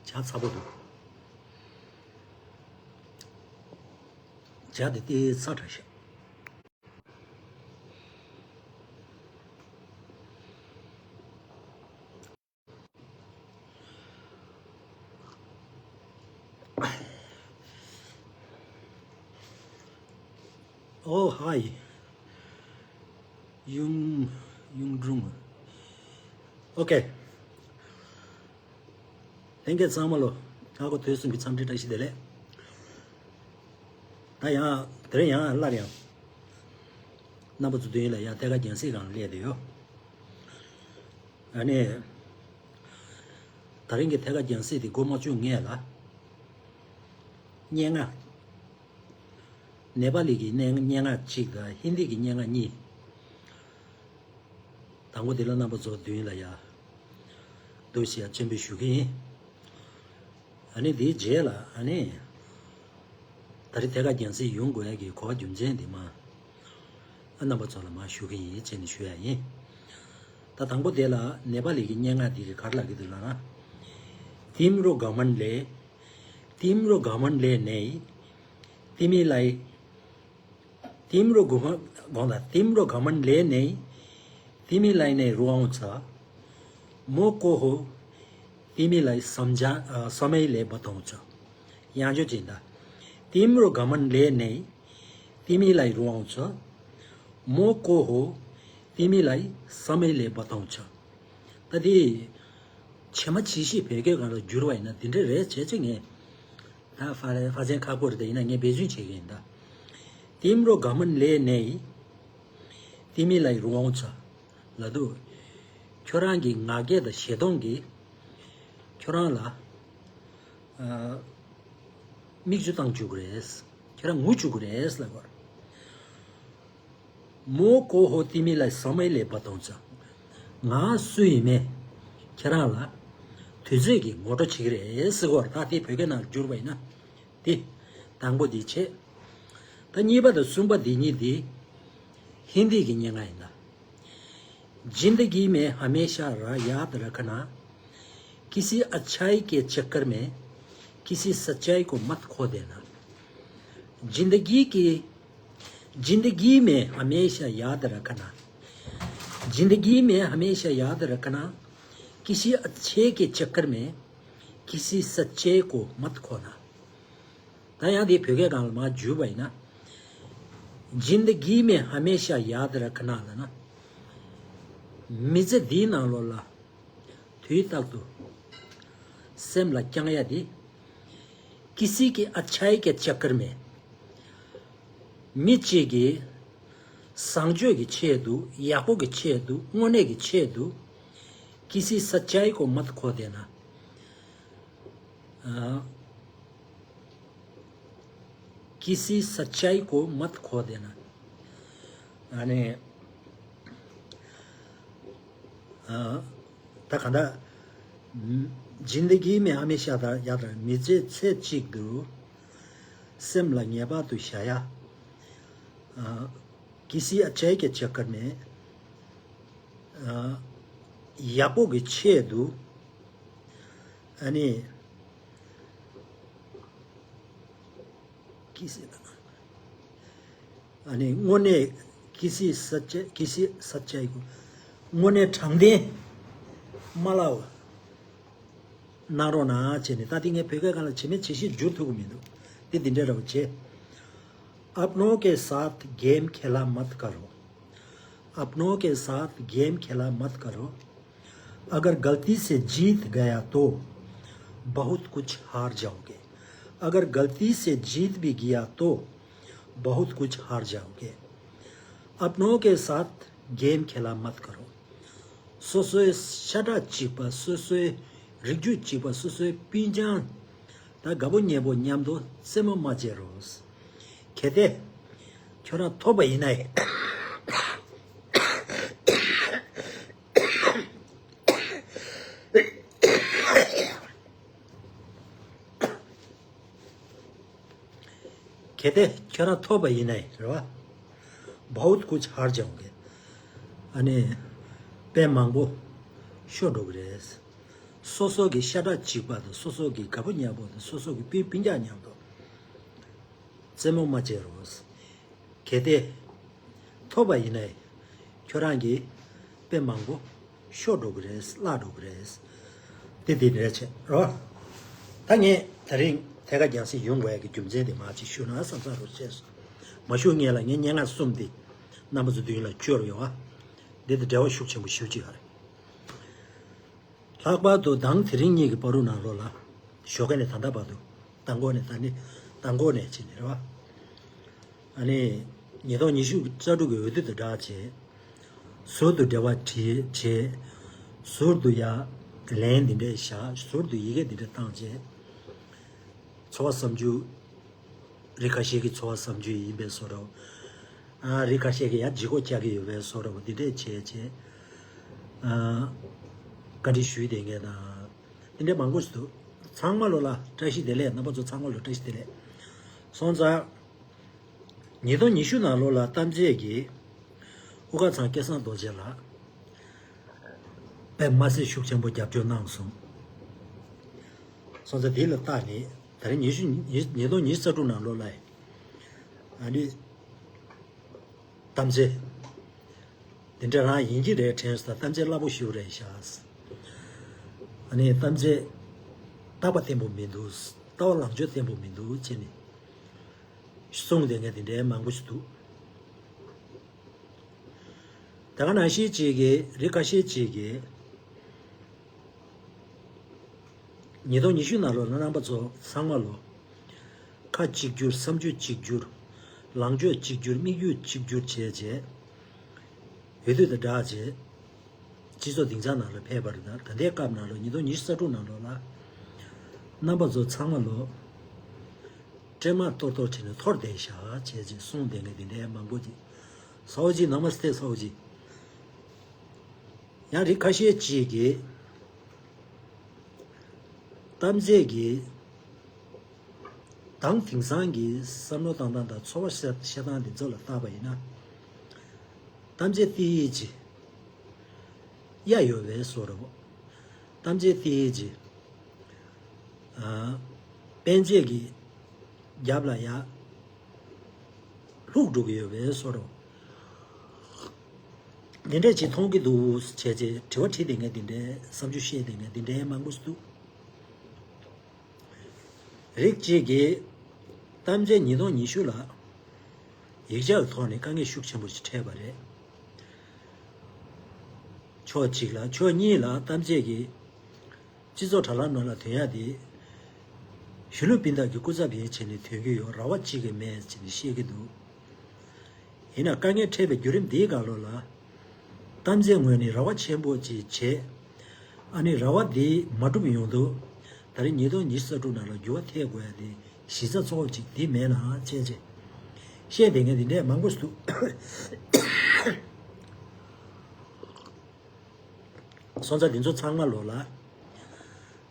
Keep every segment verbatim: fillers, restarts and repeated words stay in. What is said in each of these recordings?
ཇ་ཚ་པོ་འདུག་ཇ་དེ་ཏོག་ཙམ་ཚ་དྲགས་ཤག Oh, hi. ཡུང་ཡུང་དྲུང་། Okay. ལྷན་རྒྱས་ཚང་མ་ལོ། ཨ་ཁུ་དོལ་གསུམ་གྱི་འཚམས་འདྲི་བཀྲ་ཤིས་བདེ་ལེགས། ད་ཡང་དེ་རིང་ཡང་སླར་ཡང་རྣམ་པ་ཚོ་མདུན་ལ་ཡང་ཐད་ཀར་རྒྱང་སྲིང་སྒང་ལ་སླེབས་བསྡད་ཡོད། ཨ་ནི། ད་རིང་གི་ཐད་ཀར་རྒྱང་སྲིང་དེ་མགོ་མ་བཙུགས་སྔོན་ལ། སྙན་ངག་ནེ་པ་ལི་གི་སྙན་སྙན་ངག་གཅིག་དང་ཧིན་དི་གི་སྙན་ངག་གཉིས། དང་པོ་དེ་ལ་རྣམ་པ་ཚོ་མདུན་ལ་ཡ། འདུག་ཞེས་སྤྱན་འབུལ་ཞུ་གི་ཡིན། ཨ་ནི་དེའི་རྗེས་ལ་ཨ་ནི། ད་རེས་ཐད་ཀར་རྒྱང་སྲིང་ཡོང་དགོས་ཡ་གི་གོ་བ་རྒྱུ་མཚན་དེ་མ། ཨ་རྣམ་པ་ཚོ་ལ་མ་ཞུ་གི་ཡིན་ཅེས་ནས་ཞུ་ཡ་ཡིན། ད་དང་པོ་དེ་ལ་ནེ་པ་ལི་གི་སྙན་ངག་འདི་གི་ག་རེ་ལབ་ཀྱི་འདུག་ལབ་ན། तिम्रो घमण्डले तिम्रो घमण्डले नै तिमीलाई तिम्रो घुम घमण्ड तिम्रो घमण्डले नै तिमीलाई नै रुवाउँछ। म को हो तिमीलाई सम्झा अ, समयले बताउँछ। यहाँ जो चिन्ता तिम्रो घमण्डले नै तिमीलाई रुवाउँछ। म को हो तिमीलाई समयले बताउँछ। ད་དེ་བྱེ་མ་བྱིས་ཤིག་བོད་སྐད་སྒང་ལ་བསྒྱུར་བ་ཡིན་ན་དེ་འདྲ་རེད་བྱས་ཅིག་ངས་ད་ཧྥ་ཧྥ་ཆེན་ཁག་པོ་རེད་ད་ཡིན་ན་ངས་འབད་བརྩོན་བྱེད་ཀྱི་ཡིན་ད། तिम्रो घमण्डले नै तिमीलाई रुवाउँछ ལབ་དུས། ཁྱོད་རང་གི་ང་རྒྱལ་དང་ཞེ་སྡང་གིས་ཁྱོད་རང་ལ་ཨ། མིག་ཆུ་བཏང་བཅུག་གི་རེད། ཁྱོད་རང་ངུ་བཅུག་གི་རེད་ལབ་པ། म को हो तिमीलाई समयले बताउँछ। ང་སུ་ཡིན་མིན་ཁྱེད་རང་ལ་དུས་ཚོད་ཀྱིས་ངོ་སྤྲོད་བྱེད་ཀྱི་རེད་ཟེར་གོ། ད་དེ་བོད་སྐད་ནང་བསྒྱུར་བ་ཡིན་ན་དེ་དང་པོ་དེ་བྱས། ད་གཉིས་པ་དང་གསུམ་པ་དེ་གཉིས་དེ་ཧིན་དི་གི་སྙན་ངག་ཡིན་ད། जिंदगी में हमेशा रा- याद रखना, किसी अच्छाई के चक्कर में किसी सच्चाई को मत खो देना। जिंदगी की जिंदगी में हमेशा याद रखना, जिंदगी में हमेशा याद रखना, किसी अच्छे के चक्कर में किसी सच्चे को मत खोना। ད་ཡང་དེ་བོད་སྐད་སྒང་ལ་མར་བསྒྱུར་བ་ཡིན་ན། जिंदगी में हमेशा याद रखना ལབ་ན། མི་ཚེ་འདིའི་ནང་ལོགས་ལ་དུས་རྟག་ཏུ་སེམས་ལ་བཅང་ཡ་དེ། किसी की अच्छाई के चक्कर में མི་གཅིག་གིས་བཟང་སྤྱོད་ཀྱི་ཆེད་དུ་ཡག་པོ་གི་ཆེད་དུ་དངོས་གནས་ཀྱི་ཆེད་དུ། किसी सच्चाई को मत खो देना। ཨ། किसी सच्चाई को मत खो देना। ཨ་ནི། ཨ། ད་གང་ལྟར། जिंदगी में हमेशा ད་ཡག་ད་མི་ཚེ་ཚེ་གཅིག་ཏུ་སེམས་ལ་ངེས་པར་དུ་བཞག་ཡ། ཨ། किसी अच्छाई के चक्कर में ཨ། ཡག་པོ་གི་ཆེད་དུ། ཨ་ནི། किसी ཨ་ནི་དངོས་གནས། किसी सच्चे किसी सच्चाई को དངོས་གནས་དྲང་བདེན་མ་ལབ་གནང་རོགས་གནང་བྱས་ནས། ད་དེ་ངས་བོད་སྐད་སྒང་ལ་བྱེད་མེད་བྱེད་ཤེས་བསྒྱུར་ཐུབ་ཀྱི་མི་འདུག་དེ་འདི་འདྲ་འདྲ་པོ་བྱས། अपनों के साथ गेम खेला मत करो। अपनों के साथ गेम खेला मत करो। अगर गलती से जीत गया तो बहुत कुछ हार जाओगे। अगर गलती से जीत भी गया तो बहुत कुछ हार जाओगे। अपनों के साथ गेम खेला मत करो। སོ་སོའི་ཤ་ཁྲག་གཅིག་པ། སོ་སོའི་རིགས་རྒྱུད་གཅིག་པ། སོ་སོའི་སྤུན་ཆ་དང་དགའ་པོ་ཉེ་པོ་མཉམ་དུ་རྩེད་མོ་མ་བྱེད་རོགས། གལ་ཏེ་ཁྱོད་རང་ཐོབ་པ་ཡིན་ན། གལ་ཏེ་ཁྱོད་རང་ཐོབ་པ་ཡིན་ན་རེད་བ། बहुत कुछ हार जाओगे། ཨ་ནི་དཔེ་མང་པོ་ཤོར་འགྲོ་གི་རེད། སོ་སོ་གི་ཤ་ཁྲག་གཅིག་པ་དང་སོ་སོ་གི་དགའ་པོ་མཉམ་པོ་དང་སོ་སོ་གི་སྤུན་སྤུན་ཀྱག་མཉམ་དུ་རྩེད་མོ་མ་བྱེད་རོགས། གལ་ཏེ་ཐོབ་པ་ཡིན་ན་ཁྱོད་རང་གི་དཔེ་མང་པོ་ཤོར་འགྲོ་གི་རེད། བརླག་འགྲོ་གི་རེད། དེ་དེ་འདྲ་བྱེད་རོགས། ད་ངས་ད་རིང་ཐད་ཀར་རྒྱང་སྲིང་ཡོང་དགོས་ཡ་གི་རྒྱུ་མཚན་དེ་མ་ཅིག་ཞུ་ན་བསམ་བསམ་རོགས་བྱས་སོང་། མ་ཞུ་སྔོན་ལ་ངས་སྙན་ངག་གསུམ་དེ་རྣམ་པ་ཚོ་མདུན་ལ་བསྐྱུར་ཡོད་བ། འདི་དང་འབྲེལ་བ་ཤུགས་ཆེན་པོ་ཞེ་པོ་ཅིག་ཡོད་རེད། ལྷག་པར་དུ་མདང་དེ་རིང་གཉིས་ཀྱི་བར་དུ་ནང་ལོགས་ལ། ཞོགས་ཀ་ནས་ད་ལྟ་བར་དུ། མདང་དགོང་ནས་ད་ནི། མདང་དགོང་ནས་ཕྱིན་ནས་རེད་བ། ཨ་ནི། ཉིས་སྟོང་ཉི་ཤུ་རྩ་དྲུག་གི་འོས་བསྡུ་དང་སྦྲགས་བྱས། ཟུར་དུ་འབྲེལ་བ་བྲིས་བྱས། ཟུར་དུ་ཡ། ལན་འདི་འདྲས་བཞག་ཟུར་དུ་ཡི་གེ་འདི་འདྲས་བཏང་བྱས། ཚོར་བ་བསམ་རྒྱུ། རིགས་ཁ་ཤས་ཀྱི་ཚོར་བ་བསམ་རྒྱུ་ཡིན་པའི་བཟོ་འདྲ། ཨ། རིགས་ཁ་ཤས་ཀྱིས་ཡང་ལྗིད་ཁོག་རྒྱག་གི་ཡོད་པའི་བཟོ་འདྲ་པོ་འདི་འདྲས་བྱས་བྱས། ཨ། བཀའ་འདྲི་ཞུས་བསྡད་མཁན་དང་། འདི་འདྲས་མང་པོ་ཞིག་འདུག་ཚང་མ་ལོ་ལ་བཀྲ་ཤིས་བདེ་ལེགས། རྣམ་པ་ཚོ་ཚང་མ་ལོ་བཀྲ་ཤིས་བདེ་ལེགས། སོང་ཙང་། ཉིས་སྟོང་ཉི་ཤུ་ནང་ལོ་ལ་གཏམ་བྱས་ཀྱིས། དབུ་དཀར་ཚང་སྐལ་བཟང་རྡོ་རྗེ་ལགས། དཔེ་མ་སྲིད་ཤུགས་ཆེན་པོ་རྒྱབ་སྐྱོར་གནང་སོང་། སོང་ཙང་དེ་ལ་བལྟས་ནས་ད་རེས་ཉི་ཤུ་ཉིས་ཉིས་སྟོང་ཉི་ཤུ་རྩ་དྲུག་ནང་ལོ་ལ། ཨ་ནི། གཏམ་བྱས། དེ་འདྲ་རང་ཡིན་གྱི་རེད་དྲན་སོང་། གཏམ་བྱས་སླ་པོ་ཞིག་རེད་ཤག་ཨ་ནི་གཏམ་བྱས། རྟག་པ་བརྟན་པོ་མི་འདུག་ལྟ་བ་ལངས་ཕྱོགས་བརྟན་པོ་མི་འདུག་བྱས་ནས། གསུངས་བསྡད་མཁན་དེ་འདྲའི་མང་པོ་ཞིག་འདུག་ད་ག་ནང་བཞིན་ཅིག་གིས་རིགས་ཁ་ཤས་ཅིག་གིས། ཉིས་སྟོང་ཉི་ཤུ་ནང་ལོ་ལ་རྣམ་པ་ཚོ་ཚང་མ་ལོ། ཁ་གཅིག་གྱུར། བསམ་རྒྱུ་གཅིག་གྱུར། ལངས་ཕྱོགས་གཅིག་གྱུར། དམིགས་ཡུལ་གཅིག་གྱུར་བྱས་བྱས། འོས་བསྡུ་དང་སྦྲགས་བྱས། སྤྱི་ཚོགས་སྡིངས་ཆ་ནང་ལ་ཕེབས་པ་རེད། ད་ད་ལྟའི་སྐབས་ནང་ལོ་ཉིས་སྟོང་ཉི་ཤུ་རྩ་དྲུག་ནང་ལོ་ལ། རྣམ་པ་ཚོ་ཚང་མ་ལོ། སྲན་མ་གཏོར་གཏོར་བྱས་ནས་འཐོར་བསྡད་ཤག་བྱས་ཅེས་གསུངས་བསྡད་མཁན་དེ་འདྲའི་མང་པོ་ཅིག་སའོ་ཅི། ནམ་སྟེ་སའོ་ཅི། ཡང་རིགས་ཁ་ཤས་ཅིག་གིས། གཏམ་བྱས་ཀྱི། དང་དེང་སང་གི་བསམ་བློ་བཏང་སྟངས་དང་ཚོར་བ་བཤད་བཤད་སྟངས་འདི་ཚོ་ལ་བལྟས་པ་ཡིན་ན། གཏམ་བྱས་ཏི་ཡིས་ཅི། གཡའ་ཡོད་པའི་བཟོ་འདྲ་པོ། གཏམ་བྱས་ཏི་ཡིས་ཅི། ཨ། པན་ཆེ་གི་རྒྱབ་ལ་ཡ། ལྷུག་འགྲོ་གི་ཡོད་པའི་བཟོ་འདྲ་པོ། འདི་འདྲ་ཅིག་མཐོང་གི་འདུག་བྱས་ཅེས་དྲི་བ་དྲིས་བསྡད་མཁན་འདི་འདྲའི། བསམ་ཚུལ་བཤད་བསྡད་མཁན་འདི་འདྲའི་མང་པོ་ཞིག་འདུག་རིགས་གཅིག་གིས་གཏམ་བྱས་ཉིས་སྟོང་ཉི་ཤུ་ལ་ཡིག་ཆ་གི་ཐོག་ནས་དཀའ་ངལ་ཤུགས་ཆེན་པོ་ཞིག་འཕྲད་པ་རེད། ཕྱོགས་གཅིག་ལ། ཕྱོགས་གཉིས་ལ་གཏམ་བྱས་ཀྱིས་སྤྱི་ཚོགས་དྲ་ལམ་ནང་ལ་ཐོན་ཡག་དེ་གཞོན་ནུ་སྤུན་ཟླ་གི་སྐུ་ཚབ་ཡིན་བྱས་ནས་ཐོན་གྱི་ཡོད། ར་བ་གཅིག་གི་མེད་ཅེས་ནས་བཤད་ཀྱི་འདུག་ཡིན་ན་དཀའ་ངལ་འཕྲད་པའི་བརྒྱུད་རིམ་འདིའི་སྒང་ལོགས་ལ། གཏམ་བྱས་ངོས་ནས་རེ་བ་ཆེན་པོ་ཅིག་བྱས། ཨ་ནི་རེ་བ་འདི་མ་འགྲུབ་ཡོང་དུས། ད་རེས་ཉིས་སྟོང་ཉི་ཤུ་རྩ་དྲུག་ནང་ལ་འགྱུར་བ་ཐེབས་དགོས་ཡ་དེ་གཞི་རྩ་གཙོ་བོ་ཅིག་འདི་མེད་ན་བྱས་ཅེས་བཤད་བསྡད་མཁན་འདི་འདྲས་མང་པོ་ཞིག་འདུག་སོང་ཙང་འདི་ཚོ་ཚང་མ་ལོ་ལ།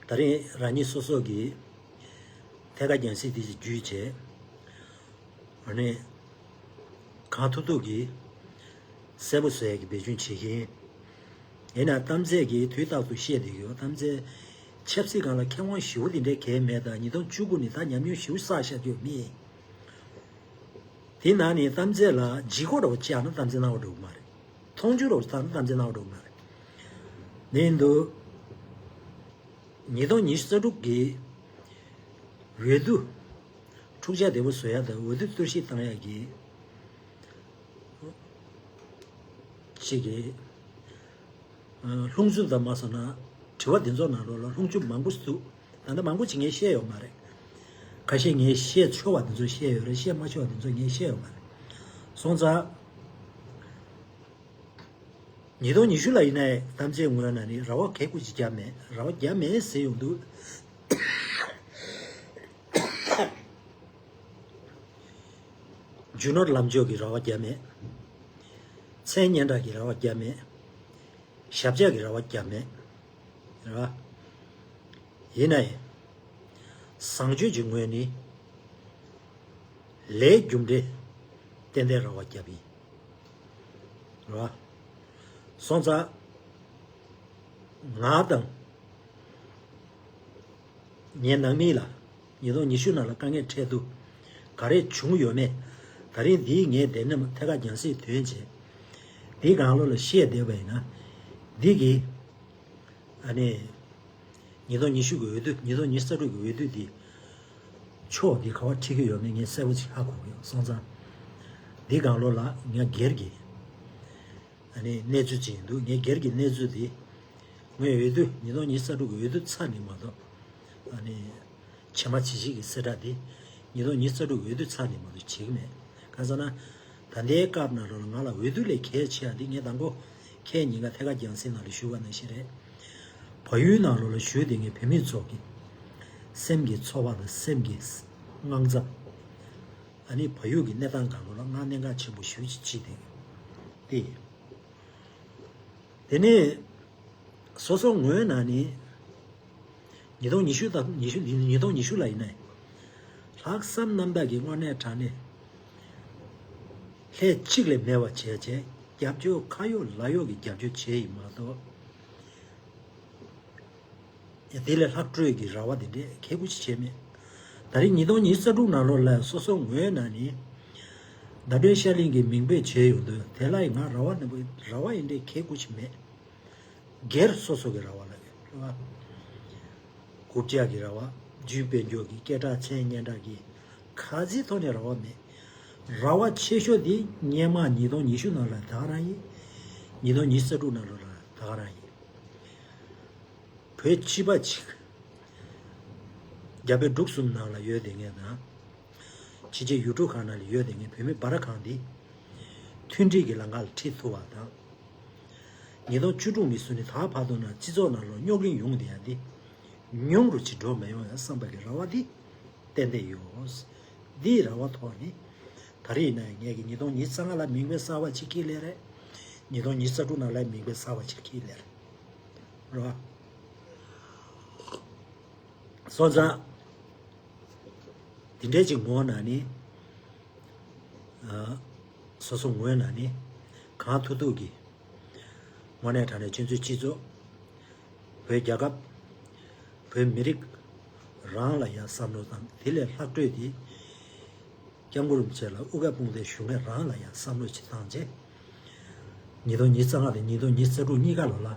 ད་རིང་རང་ཉིད་སོ་སོ་གི་ཐད་ཀར་རྒྱང་སྲིང་དེ་བརྒྱུད་བྱས། ཨ་ནི། གང་ཐུབ་ཐུབ་ཀྱིས་གསལ་པོ་བཟོ་ཡག་གི་འབད་བརྩོན་བྱེད་ཀྱི་ཡིན། ཡིན་ནའང་གཏམ་ཚད་ཀྱིས་དུས་རྟག་ཏུ་བཤད་བསྡད་ཀྱི་ཡོད། གཏམ་ཚད་ཆབ་སྲིད་སྒང་ལ་མཁས་དབང་ཞེ་པོ་དེ་འདྲའི་གང་ཡང་མེད། ད་ཉིས་སྟོང་བཅུ་དགུ་ནས་ད་ཉམས་མྱོང་ཞེ་པོ་བསགས་བཞག་རྒྱུ་མེད། དེ་ནང་ནས་གཏམ་ཚད་ལ་ལྗིད་ཁོག་འདྲ་པོ་བཅག་ན་གཏམ་ཚད་སྣང་བ་འགྲོ་གི་མ་རེད། མཐོང་ཆུང་འདྲ་པོ་བཏང་ན་གཏམ་ཚད་སྣང་བ་འགྲོ་གི་མ་རེད། དེ་ཡིན་དུས། ཉིས་སྟོང་ཉི་ཤུ་རྩ་དྲུག་གི་འོས་བསྡུ་འཁྲུག་ཆ་དོད་པོ་བཟོ་ཡག་དང་འོས་བསྡུ་གཏོར་བཤིག་བཏང་ཡག་གི་ཅིག་གི་ལྷུང་འཇུག་དང་མ་སོང་ན་དྲི་བ་འདི་ཚོ་ནང་ལོགས་ལ་ལྷུང་འཇུག་མང་པོ་ཞིག་འདུག་ད་ལྟ་མང་པོ་ཅིག་ངས་བཤད་ཡོད་མ་རེད། ཁ་ཤས་ངས་བཤད་ཆོག་པ་འདི་ཚོ་བཤད་ཡོད་རེད། བཤད་མ་ཆོག་པ་འདི་ཚོ་ངས་བཤད་ཡོད་མ་རེད། སོང་ཙང་། ཉིས་སྟོང་ཉི་ཤུ་ལ་ཡིན་ནའི་གཏམ་ཚད་ངོས་ནས་ནི་རེ་བ་གལ་ཁུ་ཅིག་བརྒྱབ་མེད། རེ་བ་བརྒྱབ་མེད་ཟེར་ཡོང་དུས། རྒྱུ་ནོར་ལམ་འཇོག་གི་རེ་བ་བརྒྱབ་མེད། མཚན་སྙན་གྲགས་ཀྱི་རེ་བ་བརྒྱབ་མེད། ཞབས་ཕྱི་གི་རེ་བ་བརྒྱབ་མེད། རེད་བ། ཡིན་ནའི། བཟང་སྤྱོད་ཀྱི་ངོས་ནས། ལས་རྒྱུ་འབྲས་ཏན་ཏན་རེ་བ་བརྒྱབ་ཡིན། རེད་བ། སོང་ཙང་། ང་དང་ ངའི་ནང་མི་ལ་ཉིས་སྟོང་ཉི་ཤུ་ནང་ལ་དཀའ་ངལ་འཕྲད་དུས་ག་རེ་བྱུང་ཡོད་མེད། ད་རིང་འདིའི་ངས་དེ་ནས་ཐད་ཀར་རྒྱང་སྲིང་དོན་བྱས། འདི་གང་ལོ་ལ་བཤད་བསྡད་པ་ཡིན་ན། འདི་གི་ཨ་ནི་ཉིས་སྟོང་ཉི་ཤུ་གི་འོས་བསྡུ། ཉིས་སྟོང་ཉི་ཤུ་རྩ་དྲུག་གི་འོས་བསྡུ་འདི་ཕྱོགས་འདི་ག་བ་ཁྲིད་ཀྱི་ཡོད་མེད་ངས་གསལ་པོ་ཅིག་ཧ་གོ་གི་ཡོད། སོང་ཙང་འདི་གང་ལོ་ལ་ངས་སྒེར་གྱི་ཨ་ནི་གནས་ཚུལ་ཅིག་ཡིན་འདུག་ངའི་སྒེར་གྱི་གནས་ཚུལ་འདི་ངའི་འོས་བསྡུ་ཉིས་སྟོང་ཉི་ཤུ་རྩ་དྲུག་གི་འོས་བསྡུ་ཚར་ནས་མ་གཏོགས་ཨ་ནི་ཕྱི་མ་ཇི་ཞིག་གི་གསལ་བསྒྲགས་འདི་ཉིས་སྟོང་ཉི་ཤུ་རྩ་དྲུག་གི་འོས་བསྡུ་ཚར་ནས་མ་གཏོགས་བྱེད་ཀྱི་མེད། གང་ཟེར་ན། ད་ལྟའི་སྐབས་ནང་ལོགས་ལ་ང་ལ་འོས་བསྡུ་ལས་གལ་ཆེ་བ་འདི་ངས་དང་པོ་ཁྱེད་ཉིན་ཀ་ཐད་ཀར་རྒྱང་སྲིང་ནང་ལ་ཞུས་པ་ནང་བཞིན་རེད། བལ་ཡུལ་ནང་ལོགས་ལ་བཞུགས་བསྡད་མཁན་བོད་མི་ཚོ་གི་སེམས་ཀྱི་ཚོར་བ་དང་སེམས་ཀྱི་དངངས་འཚབ། ཨ་ནི་བལ་ཡུལ་གྱི་གནས་སྟངས་སྒང་ལོགས་ལ་ང་གནད་འགག་ཆེན་པོ་ཞེ་པོ་ཅིག་བྱེད་བསྡད་ཡོད། དེ་ནས་སོ་སོ་ངོས་ནས་ནི་ཉིས་སྟོང་ཉི་ཤུ་དང་ཉི་ཤུ་ཉིས་སྟོང་ཉི་ཤུ་ལ་ཡིན་ནའི་ལྷག་བསམ་རྣམ་དག་གིས་དངོས་གནས་དྲང་གནས་ལྷད་གཅིག་ལས་མེད་པ་བྱས་བྱས། རྒྱབ་སྐྱོར་ཁ་ཡོད་ལག་ཡོད་ཀྱི་རྒྱབ་སྐྱོར་བྱས་ཡིན་མ་གཏོགས། དེ་ལས་ལྷག་སྤྲོད་ཀྱི་ར་བ་དེ་འདྲས་གལ་དགུ་ཅིག་བྱས་མེད། ད་རེས་ཉིས་སྟོང་ཉི་ཤུ་རྩ་དྲུག་ནང་ལོགས་ལ་སོ་སོ་ངོས་ནས་ནི་ཟླ་སྒྲོན་ཤར་གླིང་གི་མིང་འབོད་བྱས་ཡོང་དུས་དེ་ལ་ཡིན་ང་ར་བ་ནི་ར་བ་ཡིན་འདྲས་གལ་དགུ་ཅིག་མེད། སྒེར་སོ་སོ་གི་ར་བ་ལ་ཡོད་རེད་བ། རྐུབ་བཀྱག་གི་ར་བ། རྒྱུ་དཔལ་འབྱོར་གྱི་སྐད་གྲགས་མཚན་སྙན་གྲགས་ཀྱི་ག་ཚོད་ཐོག་ནས་ར་བ་མེད། ར་བ་ཆེ་ཤོས་དེ་སྔོན་མ་ཉིས་སྟོང་ཉི་ཤུ་ནང་ལ་ད་ག་རང་ཡིན། ཉིས་སྟོང་ཉི་ཤུ་རྩ་དྲུག་ནང་ལོགས་ལ་ད་ག་རང་ཡིན། བོད་སྤྱི་པ་ཅིག་རྒྱ་བལ་འབྲུག་གསུམ་ནང་ལ་ཡོད་བསྡད་མཁན་དང་། ཕྱི་རྒྱལ་ཡུལ་གྲུ་ཁག་ནང་ལ་ཡོད་བསྡད་མཁན་བོད་མི་འབའ་ར་གང་དེ་མཐུན་སྒྲིལ་གྱི་ལམ་ཁ་ལ་ཁྲིད་ཐུབ་པ་དང་། ཉིས་སྟོང་བཅུ་དྲུག་ནས་བཟུང་ནས་ད་བར་དུ་ན་སྤྱི་ཚོགས་ནང་ལ་རྙོག་གླེང་ཡོང་བསྡད་ཡ་འདི་ཉུང་རུ་ཅིག་འགྲོ་མི་ཡོང་ཡ་བསམ་པ་གི་རེ་བ་འདི་ཏན་ཏན་ཡོད། འདིའི་རེ་བ་ཐོག་ནས་ད་རེས་ཡིན་ན་ངས་ཀྱི་ཉིས་སྟོང་ཉི་ཤུ་རྩ་ལྔ་ལ་མིང་དཔེ་གསར་བ་ཅིག་འཁྱེར་སླེབས་རེད། ཉིས་སྟོང་ཉི་ཤུ་རྩ་དྲུག་ནང་ལ་མིང་དཔེ་གསར་བ་ཅིག་འཁྱེར་སླེབས་རེད། རེད་བ། སོང་ཙང་། དེ་འདྲའི་ཅིག་ངོ་ན་ནི། ཨ། སོ་སོ་ངོས་ན་ནི། གང་ཐུབ་ཐུབ་ཀྱིས། དངོས་གནས་དྲང་གནས་ཆུ་ཚོད་སྤྱི་ཚོགས། བོད་རྒྱལ་ཁབ། བོད་མི་རིགས། རང་ལ་ཡང་བསམ་བློ་བཏང་དེ་ལས་ལྷག་སྤྲོད་དེ། སྐྱབས་མགོན་རིན་པོ་ཆེ་ལ་དབུ་ཁྲིད་དཔུང་སྡེ་ཞུ་མཁན་རང་ལ་ཡང་བསམ་བློ་ཅིག་བཏང་རྗེས། ཉིས་སྟོང་ཉི་ཤུ་རྩ་ལྔ་དང་ཉིས་སྟོང་ཉི་ཤུ་རྩ་དྲུག་གཉིས་ཀ་ལོ་ལ།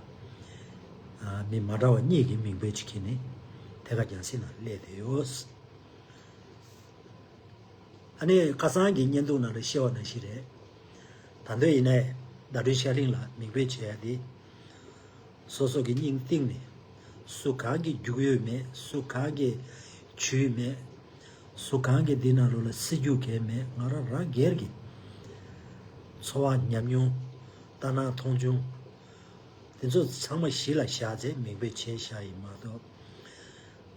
ཨ། མི་མ་འདྲ་བ་གཉིས་ཀྱི་མིང་འབོད་ཅིག་འཁྱེར་ནས་ཐད་ཀར་རྒྱང་སྲིང་ནང་སླེབས་བསྡད་ཡོད། ཨ་ནི་ཁ་སང་གི་བརྙན་ཐུང་ནང་ལ་བཤད་པ་ནང་བཞིན་རེད། ད་དུང་ཡིན་ནའི་ཟླ་སྒྲོན་ཤར་གླིང་ལ་མིང་འབོད་བྱས་ཡ་དེ། སོ་སོ་གི་སྙིང་གཏིང་ནས་སུ་གང་གིས་རྒྱུགས་ཡོད་མེད། སུ་གང་གིས་བྱུས་མེད། སུ་གང་གིས་འདི་ནང་ལོགས་ལ་སྲིད་རྒྱུགས་གས་མེད། ང་རང་རང་སྒེར་གྱི་ཚོར་བ་ཉམས་མྱོང་། ལྟ་སྣང་མཐོང་ཆུང་། དེ་ཚོ་ཚང་མ་གཞི་ལ་བཞག་ཚེ་མིང་འབོད་བྱས་བཞག་ཡིན་མ་གཏོགས།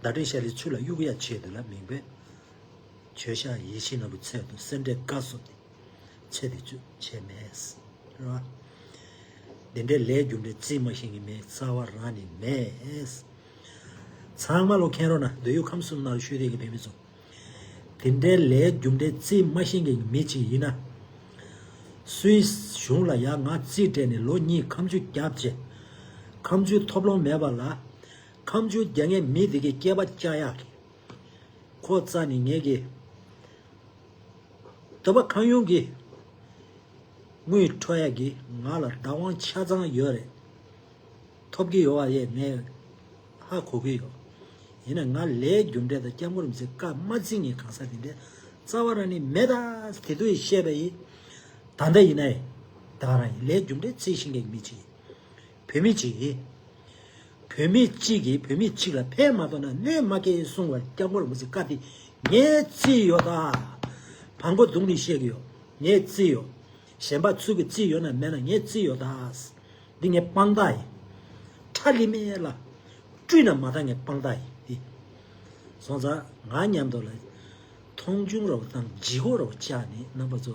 ཟླ་སྒྲོན་ཤར་གླིང་ཚུར་ལ་གཡུག་ཡ་ཆེད་དུ་ལ་མིང་འབོད་བྱས་བཞག་ཡིན་ཞེས་ན་བུ་ཚད་དུ་སེམས་ཁྲལ་དགའ་སོང་སྟེ། ཚེ་འདི་ཚོ་བྱས་མེད། རེད་བ། འདི་འདྲའི་ལས་རྒྱུ་འབྲས་རྩིས་མ་ཤེས་མཁན་མེད། རྩ་བ་རང་ནས་མེད། ཚང་མ་ལོ་མཁྱེན་རོགས་གནང་། འདོད་ཡོད་ཁམས་གསུམ་ནང་ལ་བཞུགས་བསྡད་མཁན་བོད་མི་ཚོ། དེ་འདྲའི་ལས་རྒྱུ་འབྲས་རྩིས་མ་ཤེས་མཁན་གྱི་མི་གཅིག་ཡིན་ན། སུའི་གཞུང་ལ་ཡང་ང་རྩིས་སྤྲད་ནས་ལོ་གཉིས་ཁ་མཆུ་བརྒྱབ་བྱས། ཁ་མཆུ་ཐོབ་ལོང་མེད་པ་ལ། ཁ་མཆུ་རྒྱག་མཁན་མི་དེ་གའི་སྐེད་པ་བཅག་ཡག་གི། ཁོ་རྩ་ནས་ངེད་ཀྱི་འདོད་པ་གང་ཡོང་གི་དངུལ་འཕྲོག་ཡག་གི་ང་ལ་བདག་དབང་ཆ་ཚང་ཡོད་རེད། ཐོབ་ཀྱི་ཡོད་པ་ཡས་ངས་ཧ་གོ་གི་ཡོད། ཡིན་ན་ང་ལས་རྒྱུ་འབྲས་དང་སྐྱབས་མགོན་རིན་པོ་ཆེ་བཀའ་མ་བརྩི་མཁན་གང་ཟག་དེ་འདྲས་རྩ་བ་རང་ནས་མེད། ད་དེ་དུས་བཤད་པ་ཡིན། ད་ལྟ་ཡིན་ནའི་ད་ག་རང་ཡིན། ལས་རྒྱུ་འབྲས་རྩིས་ཤེས་མཁན་གྱི་མི་གཅིག་ཡིན། བོད་མི་གཅིག་ཡིན། བོད་མི་གཅིག་གིས་བོད་མི་གཅིག་ལ་ཕན་མ་ཐོགས་ན་གནོད་མ་སྐྱེལ་གསུངས་པར་སྐྱབས་མགོན་རིན་པོ་ཆེ་བཀའ་དེ་ངས་བརྩིས་ཡོད་ད། བང་མགོ་བརྡུངས་ནས་བཤད་ཀྱི་ཡོད། ངས་བརྩིས་ཡོད། གཞན་པ་ཚུར་གྱིས་བརྩིས་ཡོད་ན་མེད་ན་ངས་བརྩིས་ཡོད་ད། འདི་ངའི་དཔང་རྟགས་ཡིན། ཁྲ་ལི་མེ་ལ་བཀྲུས་ན་མ་ད་ངའི་དཔང་རྟགས་ཡིན་འདི། སོང་ཙང་ང་མཉམ་དུ་ལ་མཐོང་ཆུང་རོགས་དང་ལྗིད་ཁོག་རོགས་བཅག་ནས་རྣམ་པ་ཚོ་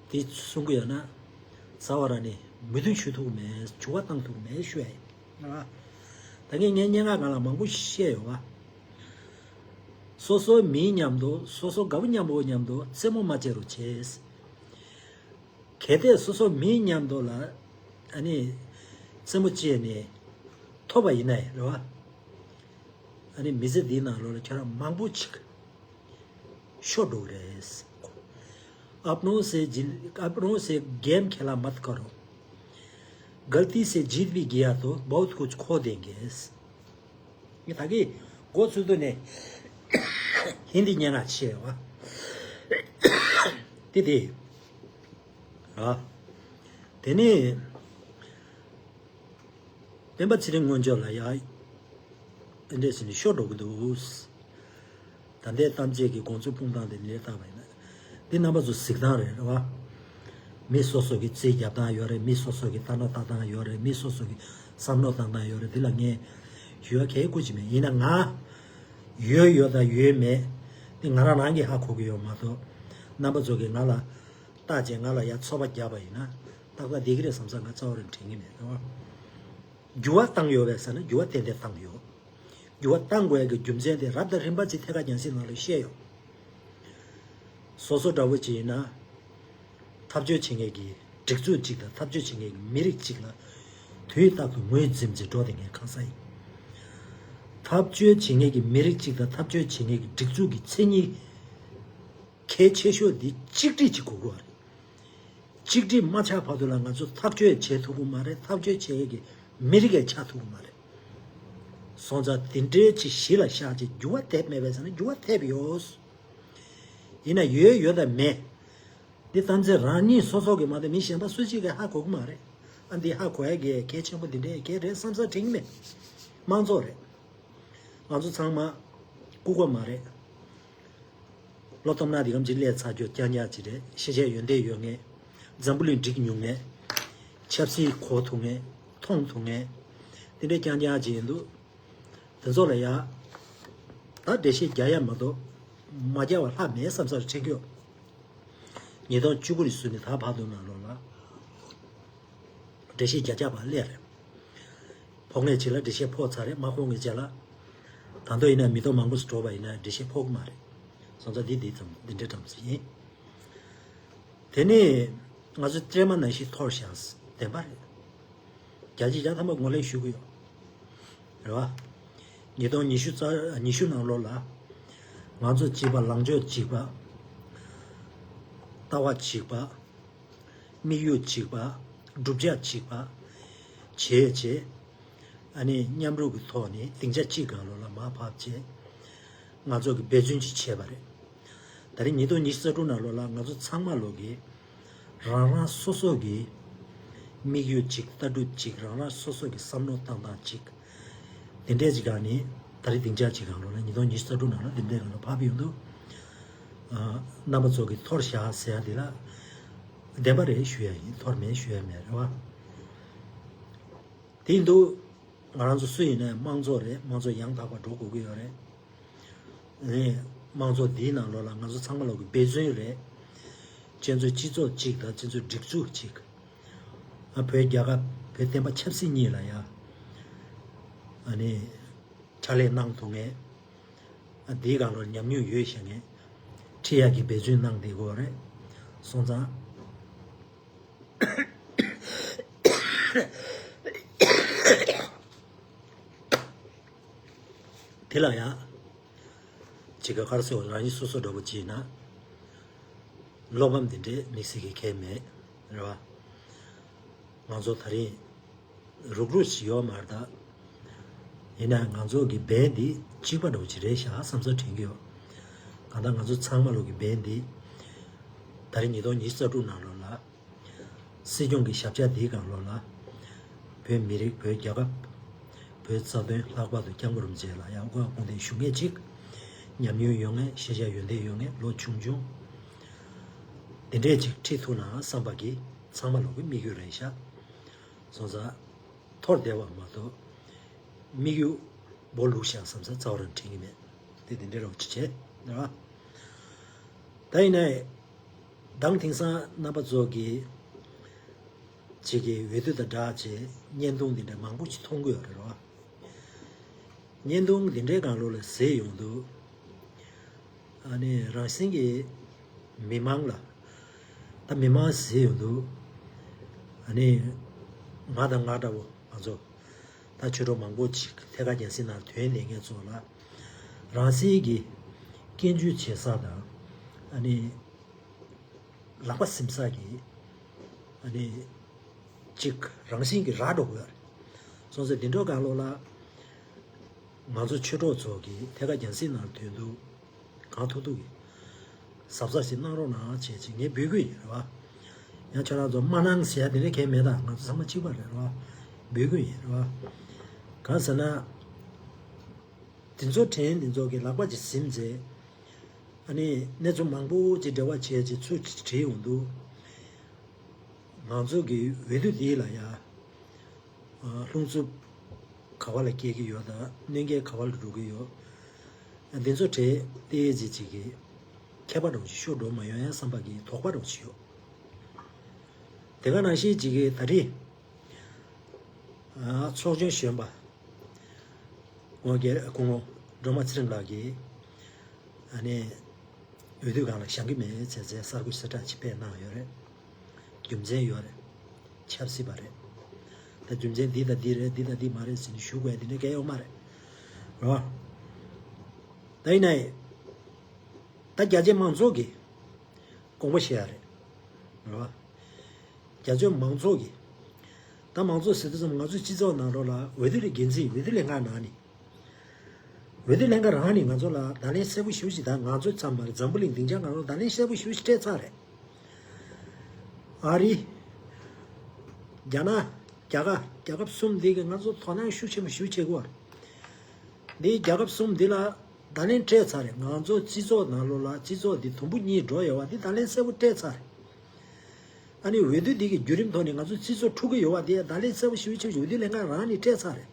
དེ་གསུང་གི་ཡོད་ན་རྩ་བ་རང་ནས་མོས་མཐུན་ཞུ་ཐུབ་མེད། འགྱུར་བ་བཏང་ཐུབ་མེད་ཞུ་ཡ་ཡིན། ད་ངས་ངའི་སྙན་ངག་སྒང་ལ་མང་པོ་བཤད་ཡོད་བ། སོ་སོའི་མིའི་མཉམ་དུ་སོ་སོ་དགའ་པོ་མཉམ་པོ་མཉམ་དུ་རྩེད་མོ་མ་བྱེད་རོགས་བྱེད། གལ་ཏེ་སོ་སོ་མིའི་མཉམ་དུ་ལ་ཨ་ནི་རྩེད་མོ་བྱས་ནས་ཐོབ་པ་ཡིན་ན་རེད་བ། ཨ་ནི་མི་ཚེ་འདིའི་ནང་ལོགས་ལ་ཁྱོད་རང་མང་པོ་ཅིག་ཤོར་འགྲོ་གི་རེད། अपनों से जिन अपनों से गेम खेला मत करो। गलती से जीत भी गया तो बहुत कुछ खो देंगे। ངས་ད་གིན་འགོ་ཚུགས་དུས་ནས་ཧིན་དི་སྙན་ངག་བཤད་པ། དེ་དེ། ཨ། དེ་ནས་སྤེན་པ་ཚེ་རིང་དངོས་ཆོས་ལ་ཡ། དེ་འདྲས་ཟེར་ནས་ཤོར་འགྲོ་གི་འདུག། ད་ལྟའི་གཏམ་བཤད་ཀྱི་དགོངས་ཚུལ་སྤུངས་སྟངས་དེ་འདྲས་བལྟས་པ་ཡིན་ན། འདི་རྣམ་པ་ཚོ་གཟིགས་སྟངས་རེད། རེད་བ། མི་སོ་སོ་གི་རྩིས་རྒྱབ་སྟངས་ཡོད་རེད། མི་སོ་སོ་གི་ལྟ་ན་ལྟ་སྟངས་ཡོད་རེད། མི་སོ་སོ་གི་བསམ་བློ་བཏང་སྟངས་ཡོད་རེད། འདི་ལ་ངས་ཞུ་བ་གལ་དགོས་ཀྱི་མེད། ཡིན་ན་ང་ཡོད་ཡོད་དང་ཡོད་མེད་དེ་ང་རང་རང་གིས་ཧ་གོ་གི་ཡོད་མ་གཏོགས། རྣམ་པ་ཚོ་གིས་ང་ལ་བལྟས་བྱས་ང་ལ་ཡ་ཚོད་པ་བརྒྱབ་པ་ཡིན་ན་ཏག་ཏག་བསྡད་ཀྱི་རེད་བསམ་ས་ང་རྩ་བ་རང་དྲན་གྱི་མེད། རེད་བ། འགྱུར་བ་བཏང་ཡོད་པས་ཟེར་ན་འགྱུར་བ་ཏན་ཏན་བཏང་ཡོད། འགྱུར་བ་བཏང་དགོས་ཡག་གི་རྒྱུ་མཚན་དེ་རབ་དང་རིམ་པ་ཅིག་ཐད་ཀར་རྒྱང་སྲིང་ནང་ལ་བཤད་ཡོད། སོ་སོ་འདྲ་བོ་ཅིག་ཡིན་ན། འཐབ་རྩོད་བྱེད་མཁན་གྱི་སྒྲིག་འཛུགས་ཅིག་དང་འཐབ་རྩོད་བྱེད་མཁན་གྱི་མི་རིགས་ཅིག་ལ་དུས་རྟག་ཏུ་ངོས་འཛིན་བྱེད་འགྲོ་བསྡད་མཁན་གང་ཟག་ཡིན། འཐབ་རྩོད་བྱེད་མཁན་གྱི་མི་རིགས་ཅིག་དང་འཐབ་རྩོད་བྱེད་མཁན་གྱི་སྒྲིག་འཛུགས་ཀྱི་མཚན་ཉིད་གལ་ཆེ་ཤོས་འདི་གཅིག་སྒྲིལ་ཅིག་དགོས་ཀྱི་ཡོད་རེད། གཅིག་སྒྲིལ་མ་ཆགས་བར་དུ་ལ་ང་ཚོ་ཐག་གཅོད་བྱེད་ཐུབ་ཀྱི་མ་རེད། ཐག་གཅོད་བྱེད་ཡས་ཀྱི་མི་རིགས་ཀྱང་ཆགས་ཐུབ་ཀྱི་མ་རེད། སོང་ཙང་དེ་འདྲའི་ཅིག་གཞི་ལ་བཞག་ཅིག་འགྱུར་བ་ཐེབས་མེད་པས་ཟེར་ན་འགྱུར་བ་ཐེབས་ཡོད། ཡིན་ན་ཡོད་ཡོད་དང་མེད། འདི་གཏམ་ཚེ་རང་ཉིད་སོ་སོ་གི་མ་གཏོགས་མི་གཞན་པ་སུ་གཅིག་གིས་ཧ་གོ་གི་མ་རེད། ཨ་འདི་ཧ་གོ་ཡ་གི་གལ་ཆེན་པོ་འདི་འདྲའི་གལ་རེད་བསམ་ས་དྲན་གྱི་མེད། དམངས་གཙོ་རེད། ང་ཚོ་ཚང་མ་ལྐུགས་པ་མ་རེད། བློ་སྟོབས་ན་འདི་གམ་གྱི་ལས་ཚ་རྒྱུ་རྐྱང་རྐྱང་ཅིག་རེད། ཤེས་བྱ་ཡོན་ཏན་ཡོད་མཁན། འཛམ་བུ་གླིང་འགྲིག་མྱོང་མཁན། ཆབ་སྲིད་གོ་ཐུབ་མཁན། མཐོང་ཐུབ་མཁན། འདི་འདྲའི་རྐྱང་རྐྱང་ཅིག་ཡིན་འདུག། དེ་ཚོ་ལ་ཡ། ད་འགྲེལ་བཤད་རྒྱག་ཡ་མ་གཏོགས། མ་རྒྱག་པ་ལྷག་མེད་བསམ་སར་དྲན་གྱི་ཡོད། ཉིས་སྟོང་བཅུ་དགུ་ནས་བཟུང་ནས་ད་བར་དུ་ནང་ལོགས་ལ། འགྲེལ་བཤད་རྒྱག་རྒྱག་པ་སླེབས་རེད། ཕོག་མཁན་ཅིག་ལ་འགྲེལ་བཤད་ཕོག་ཚར་རེད། མ་ཕོག་མཁན་ཅིག་ལ། ད་དུང་ཡིན་ན་མི་ཐོག་མང་པོ་ཞིག་འགྲོ་བ་ཡིན་ན་འགྲེལ་བཤད་ཕོག་གི་མ་རེད། སོང་ཙང་འདི་འདི་ཙམ་འདི་འདྲའི་ཙམ་ཞིག་ཡིན། དེ་ནས་ང་ཚོ་སྤྲེལ་མ་ནང་བཞིན་འཐོར་བཞག་བདེན་པ་རེད། བརྒྱ་ཆ་བརྒྱ་ཐམ་པ་ངོས་ལེན་ཞུ་གི་ཡོད། རེད་བ། ཉིས་སྟོང་ཉི་ཤུ་རྩ་ཉི་ཤུ་ནང་ལོགས་ལ། ང་ཚོ་གཅིག་པ། ལངས་ཕྱོགས་གཅིག་པ། ལྟ་བ་གཅིག་པ། དམིགས་ཡུལ་གཅིག་པ། བསྒྲུབ་བྱ་གཅིག་པ། བྱས་བྱས། ཨ་ནི་མཉམ་རུབ་ཀྱི་ཐོག་ནས་སྡིངས་ཆ་གཅིག་སྒང་ལོགས་ལ་མར་བབས་བྱས། ང་ཚོ་གི་འབད་བརྩོན་ཅིག་བྱས་པ་རེད། ད་རེས་ཉིས་སྟོང་ཉི་ཤུ་རྩ་དྲུག་ནང་ལོགས་ལ་ང་ཚོ་ཚང་མ་ལོག་གི་རང་རང་སོ་སོ་གི་དམིགས་ཡུལ་གཅིག་ལྟ་གྲུབ་གཅིག་རང་རང་སོ་སོ་གི་བསམ་བློ་བཏང་སྟངས་གཅིག་དེ་འདྲས་ཅིག་སྒང་ནས་ད་རེས་སྡིངས་ཆ་གཅིག་སྒང་ལོགས་ལ་ཉིས་སྟོང་ཉི་ཤུ་རྩ་དྲུག་ནང་ལ་འདི་འདྲས་སྒང་ལ་བབས་ཡོང་དུས། ཨ། རྣམ་པ་ཚོ་གི་འཐོར་བཞག་ཟེར་ཡ་འདི་ལ་བདེན་པ་རེད་ཞུ་ཡ་ཡིན། འཐོར་མེད་ཞུ་ཡ་མེད། རེད་བ། དེ་ཡིན་དུས། ང་རང་ཚོ་སུ་ཡིན་ནའི་དམངས་གཙོ་རེད། དམངས་གཙོ་ཡང་དག་པ་འགྲོ་དགོས་ཀྱི་ཡོད་རེད། ཨེ། དམངས་གཙོ་འདིའི་ནང་ལོགས་ལ་ང་ཚོ་ཚང་མ་ལོག་གི་འབད་བརྩོན་རེད། བཙན་བྱོལ་སྤྱི་ཚོགས་གཅིག་དང་བཙན་བྱོལ་སྒྲིག་འཛུགས་གཅིག་ཨ། བོད་རྒྱལ་ཁབ་བོད་བསྟན་པ་ཆབ་སྲིད་གཉིས་ལ་ཡ། ཨ་ནི། ཕྱག་ལས་གནང་ཐུབ་མཁན། ཨ། འདིའི་སྒང་ལོགས་ཉམས་མྱོང་ཡོད་བཤད་མཁན། ཁྲིད་ཡག་གི་འབད་བརྩོན་གནང་བསྡད་ཀྱི་ཡོད་རེད། སོང་ཙང་། དེ་ལ་ཡང་། ཅིག་ག་ག་རེ་ཟེར་བ། རང་ཉིད་སོ་སོ་འདྲ་པོ་ཅིག་ཡིན་ན། བློ་ཕམ་འདི་འདྲའི་དམིགས་བསལ་གྱི་གང་ཡང་མེད། རེད་བ། ང་ཚོ་ད་རིང་རུག་རུག་ཞིག་ཡོད་མ་རེད་ད། ཡིན་ནའང་ང་ཚོ་གི་འབེན་འདི་གཅིག་པ་འདྲ་པོ་ཅིག་རེད་ཤག་བསམ་ཚུལ་དྲན་གྱི་ཡོད། གང་ལྟར་ང་ཚོ་ཚང་མ་ལོག་གི་འབེན་འདི། ད་རིང་ཉིས་སྟོང་ཉི་ཤུ་རྩ་དྲུག་ནང་ལོགས་ལ། སྲིད་སྐྱོང་གི་ཞབས་བཅར་འདིའི་སྒང་ལོགས་ལ། བོད་མི་རིགས། བོད་རྒྱལ་ཁབ། བོད་རྩ་དོན་ལྷག་པར་དུ་སྐྱབས་མགོན་རིན་པོ་ཆེ་ལ་ཡང་སྒོ་དགོངས་དོན་ཞུ་མཁན་ཅིག་ཉམས་མྱོང་ཡོད་མཁན། ཤེས་བྱ་ཡོན་ཏན་ཡོད་མཁན། ལོ་ཆུང་ཆུང་། དེ་འདྲས་ཅིག་ཁྲིད་ཐུབ་ན་བསམ་པ་གི་ཚང་མ་ལོག་གི་དམིགས་ཡུལ་རེད་ཤག་སོང་ཙང་། འཐོར་བསྡད་པ་མ་གཏོགས། དམིགས་ཡུལ་སྦོ་ལུག་ཤག་བསམ་ས་རྩ་བ་རང་དྲན་གྱི་མེད། དེ་དེ་འདྲའི་རོགས་ཅིག་བྱས། རེད་བ། ད་ཡིན་ནའི། མདང་དེང་སང་རྣམ་པ་ཚོ་གིས་ཅིག་གི་འོས་བསྡུ་དང་སྦྲགས་བྱས་བརྙན་ཐུང་འདི་འདྲ་མང་པོ་ཅིག་མཐོང་གི་ཡོད་རེད་རོ། བརྙན་ཐུང་འདི་འདྲའི་སྒང་ལོགས་ལ་གཟིགས་ཡོང་དུས། ཨ་ནི་རང་བཞིན་གྱིས་མི་མང་ལ། ད་མི་མང་གཟིགས་ཡོང་དུས། ཨ་ནི་ང་དང་ང་འདྲ་བོ་ང་ཚོ། ད་ཆོས་གྲོགས་མང་པོ་ཅིག་ཐད་ཀར་རྒྱང་སྲིང་ནང་ཐོན་བསྡད་མཁན་ཚོ་ལ། རང་སེམས་ཀྱི་སྐྱོན་བརྗོད་བྱེད་ས་དང་། ཨ་ནི་ལག་པ་ཟིན་ས་གི་ཨ་ནི་གཅིག་རང་བཞིན་གྱིས་རག་འགྲོ་གི་ཡོད་རེད། སོང་ཙང་འདི་འདྲའི་སྒང་ལོགས་ལ་ང་ཚོ་ཆོས་གྲོགས་ཚོ་གིས་ཐད་ཀར་རྒྱང་སྲིང་ནང་ཐོན་དུས་གང་ཐུབ་ཐུབ་ཀྱིས་གཟབ་གཟབ་ཞིག་གནང་རོགས་གནང་བྱས་ཅིག་ངས་འབོད་སྐུལ་ཡིན་རེད་བ། ཡང་ཁྱོད་རང་ཚོ་མ་གནང་ཟེར་ཡ་དེ་འདྲ་གང་ཡང་མེད། ད་ང་ཚོ་ཚང་མ་གཅིག་པ་རེད་རེད་བ། འབོད་སྐུལ་ཡིན་རེད་བ། གང་ཟེར་ན། དེ་ཚོ་དྲན་དེ་ཚོ་གི་ལག་པ་ཅིག་ཟིན་ཚེ། ཨ་ནི་གནས་ཚུལ་མང་པོ་ཅིག་འབྲེལ་བ་བྱས་ཅིག་ཚུར་བྲིས་ཡོང་དུས། ང་ཚོ་གི་འོས་བསྡུ་འདི་ལ་ཡ། ཨ། རླུང་འཚུབ་ག་བ་ལ་སྐྱེ་གི་ཡོད་དང་གནོད་འགེལ་ག་བ་ལ་འགྲོ་གི་ཡོད། ཨ། འདི་ཚོ་གྲས་ཏོག་ཙམ་ཅིག་གི་མཁས་པ་འདྲ་བོ་ཞིག་ཤོར་འགྲོ་མ་ཡོང་ཡ་བསམ་པ་གི་དོགས་པ་འདྲ་བོ་ཞིག་ཡོད། དེ་ག་ནང་བཞིན་ཅིག་གི་ད་རེས། ཨ། ཚོགས་གཞོན་གཞོན་པ་སྐུ་ངོ་སྒེར་སྐུ་ངོ་སྒྲོལ་མ་ཚེ་རིང་ལགས་ཀྱིས་ཨ་ནི་འོས་བསྡུ་སྒང་ལ་བཞེངས་ཀྱི་མེད་ཟེར་ཟེར་གསར་འགོད་གསལ་བསྒྲགས་ཅིག་སྤེལ་གནང་ཡོད་རེད། རྒྱུ་མཚན་ཡོད་རེད། ཆབ་སྲིད་པ་རེད། ད་རྒྱུ་མཚན་འདི་དང་འདི་རེད། འདི་དང་འདི་མ་རེད་ཟེར་ནས་ཞུ་དགོས་ཡ་དེ་འདྲ་གང་ཡང་ཡོད་མ་རེད། རེད་བ། ད་ཡིན་ནའི་ད་རྒྱ་ཆེ་མང་ཚོགས་ཀྱིས་དགོངས་པ་བཞེས་ཡ་རེད། རེད་བ། རྒྱ་ཆེ་མང་ཚོགས་ཀྱིས། ད་མང་ཚོགས་ཟེར་དུས་ཙམ་ང་ཚོའི་སྤྱི་ཚོགས་ནང་ལོགས་ལ་འོས་བསྡུ་ལས་འགན་འཛིན་འོས་བསྡུ་ལས་འགན་ནང་ནས། འོས་བསྡུ་ལྷན་ཁང་རང་ནས་ང་ཚོ་ལ་བརྡ་ལན་གསལ་པོ་ཞེ་པོ་ཞིག་དང་། ང་ཚོ་ཚང་མར་འཛམ་བུ་གླིང་སྡིངས་ཆ་སྒང་ལ་བརྡ་ལན་གསལ་པོ་ཞེ་པོ་ཞིག་སྤྲད་ཚར་རེད། ཨ་རི། རྒྱ་ནག་རྒྱ་གར། རྒྱལ་ཁབ་གསུམ་འདི་གིས་ང་ཚོ་དོ་སྣང་ཤུགས་ཆེན་པོ་ཞེ་པོ་བྱེད་དགོས་པ་རེད། འདི་རྒྱལ་ཁབ་གསུམ་འདི་ལ་བརྡ་ལན་སྤྲད་ཚར་རེད། ང་ཚོ་སྤྱི་ཚོགས་ནང་ལོགས་ལ་སྤྱི་ཚོགས་འདི་དུམ་བུ་གཉིས་འགྲོ་ཡོད་པ་འདི་བརྡ་ལན་གསལ་པོ་སྤྲད་ཚར་རེད། ཨ་ནི་འོས་བསྡུ་འདི་གི་བརྒྱུད་རིམ་ཐོག་ནས་ང་ཚོ་སྤྱི་ཚོགས་འཁྲུག་གི་ཡོད་པ་དེ་བརྡ་ལན་གསལ་པོ་ཞེ་པོ་ཅིག་འོས་བསྡུ་ལྷན་ཁང་རང་ནས་སྤྲད་ཚར་རེད།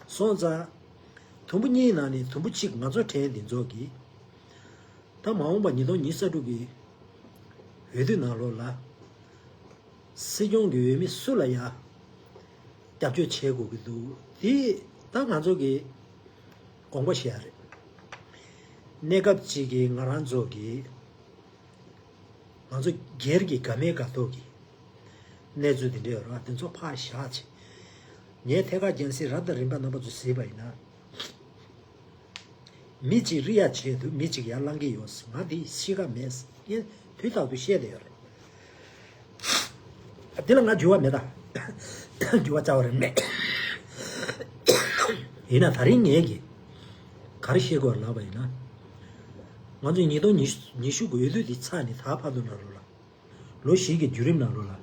སོང་ཙང་། དུམ་བུ་གཉིས་ནང་ནས་དུམ་བུ་གཅིག་ང་ཚོ་དྲན་འདི་ཚོ་གིས། ད་མ་འོངས་པ་ཉིས་སྟོང་ཉི་ཤུ་རྩ་དྲུག་གི་འོས་བསྡུ་ནང་ལོགས་ལ། སྲིད་སྐྱོང་གི་འོས་མི་སུ་ལ་ཡང་རྒྱབ་སྐྱོར་བྱེད་དགོས་ཀྱི་འདུག་དེ་ད་ང་ཚོ་གི་དགོངས་པ་བཞེས་ཡ་རེད། གནས་སྐབས་གཅིག་གི་ང་རང་ཚོ་གི། ང་ཚོ་སྒེར་གྱི་དགའ་མེད་དགའ་མདོག་གི་གནས་ཚུལ་དེ་འདྲ་ཡོད་རེད་བ། དེ་ཚོ་ཕར་བཞག་བྱས། ངས་ཐད་ཀར་རྒྱང་སྲིང་རབ་དང་རིམ་པ་རྣམ་པ་ཚོ་གཟིགས་པ་ཡིན་ན། མི་གཅིག་རིག་ཡག་ཆེད་དུ་མི་གཅིག་ཡར་ལངས་ཀྱི་ཡོད། ང་འདི་གཤིས་ཀ་མེད། ངས་དུས་རྟག་ཏུ་བཤད་བསྡད་ཡོད་རེད། འདི་ལ་ང་འགྱུར་བ་མེད་ད། འགྱུར་བ་རྩ་བ་རེ་མེད། ཡིན་ན་ད་རིང་ངས་ཀྱིས་ག་རེ་བཤད་དགོས་ལབ་པ་ཡིན་ན། ང་ཚོ་ཉིས་སྟོང་ཉི་ཤུ་གི་འོས་བསྡུ་འདི་ཚར་ནས་ད་བར་དུ་ནང་ལོགས་ལ། ལོ་བཞི་གི་བརྒྱུད་རིམ་ནང་ལོགས་ལ།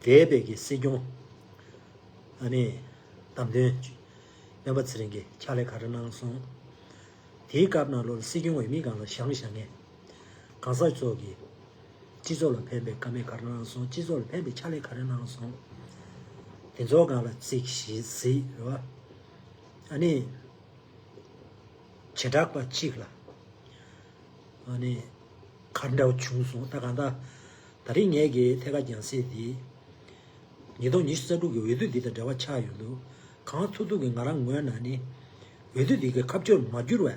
འདས་པའི་གི་སྲིད་སྐྱོང་། ཨ་ནི། བདམས་ཐོན། སྤེན་པ་ཚེ་རིང་གིས་ཕྱག་ལས་ག་རེ་གནང་སོང་། དེའི་སྐབས་ནང་ལོགས་ལ་སྲིད་སྐྱོང་འོས་མི་སྒང་ལ་བཞེངས་བཞེངས་མཁན། གང་ཟག་ཚོ་གིས། སྤྱི་ཚོགས་ལ་ཕན་པའི་བཀའ་མོལ་ག་རེ་གནང་སོང་། སྤྱི་ཚོགས་ལ་ཕན་པའི་ཕྱག་ལས་ག་རེ་གནང་སོང་། དེ་ཚོའི་སྒང་ལ་ཚིག་བཞི་གཟིགས་རེད་བ། ཨ་ནི། བྱེ་བྲག་པ་གཅིག་ལ། ཨ་ནི། ག་འདྲ་བྱུང་སོང་། ད་གང་ལྟར། ད་རིང་ངས་ཀྱི་ཐད་ཀར་རྒྱང་སྲིང་འདི། ཉིས་སྟོང་ཉི་ཤུ་རྩ་དྲུག་གི་འོས་བསྡུ་འདི་དང་འབྲེལ་བ་ཆགས་ཡོང་དུས། གང་ཐུབ་ཐུབ་ཀྱིས་ང་རང་ངོས་ནས་ནི། འོས་བསྡུ་འདི་གི་ཁ་བསྒྱུར་མ་བསྒྱུར་བའི་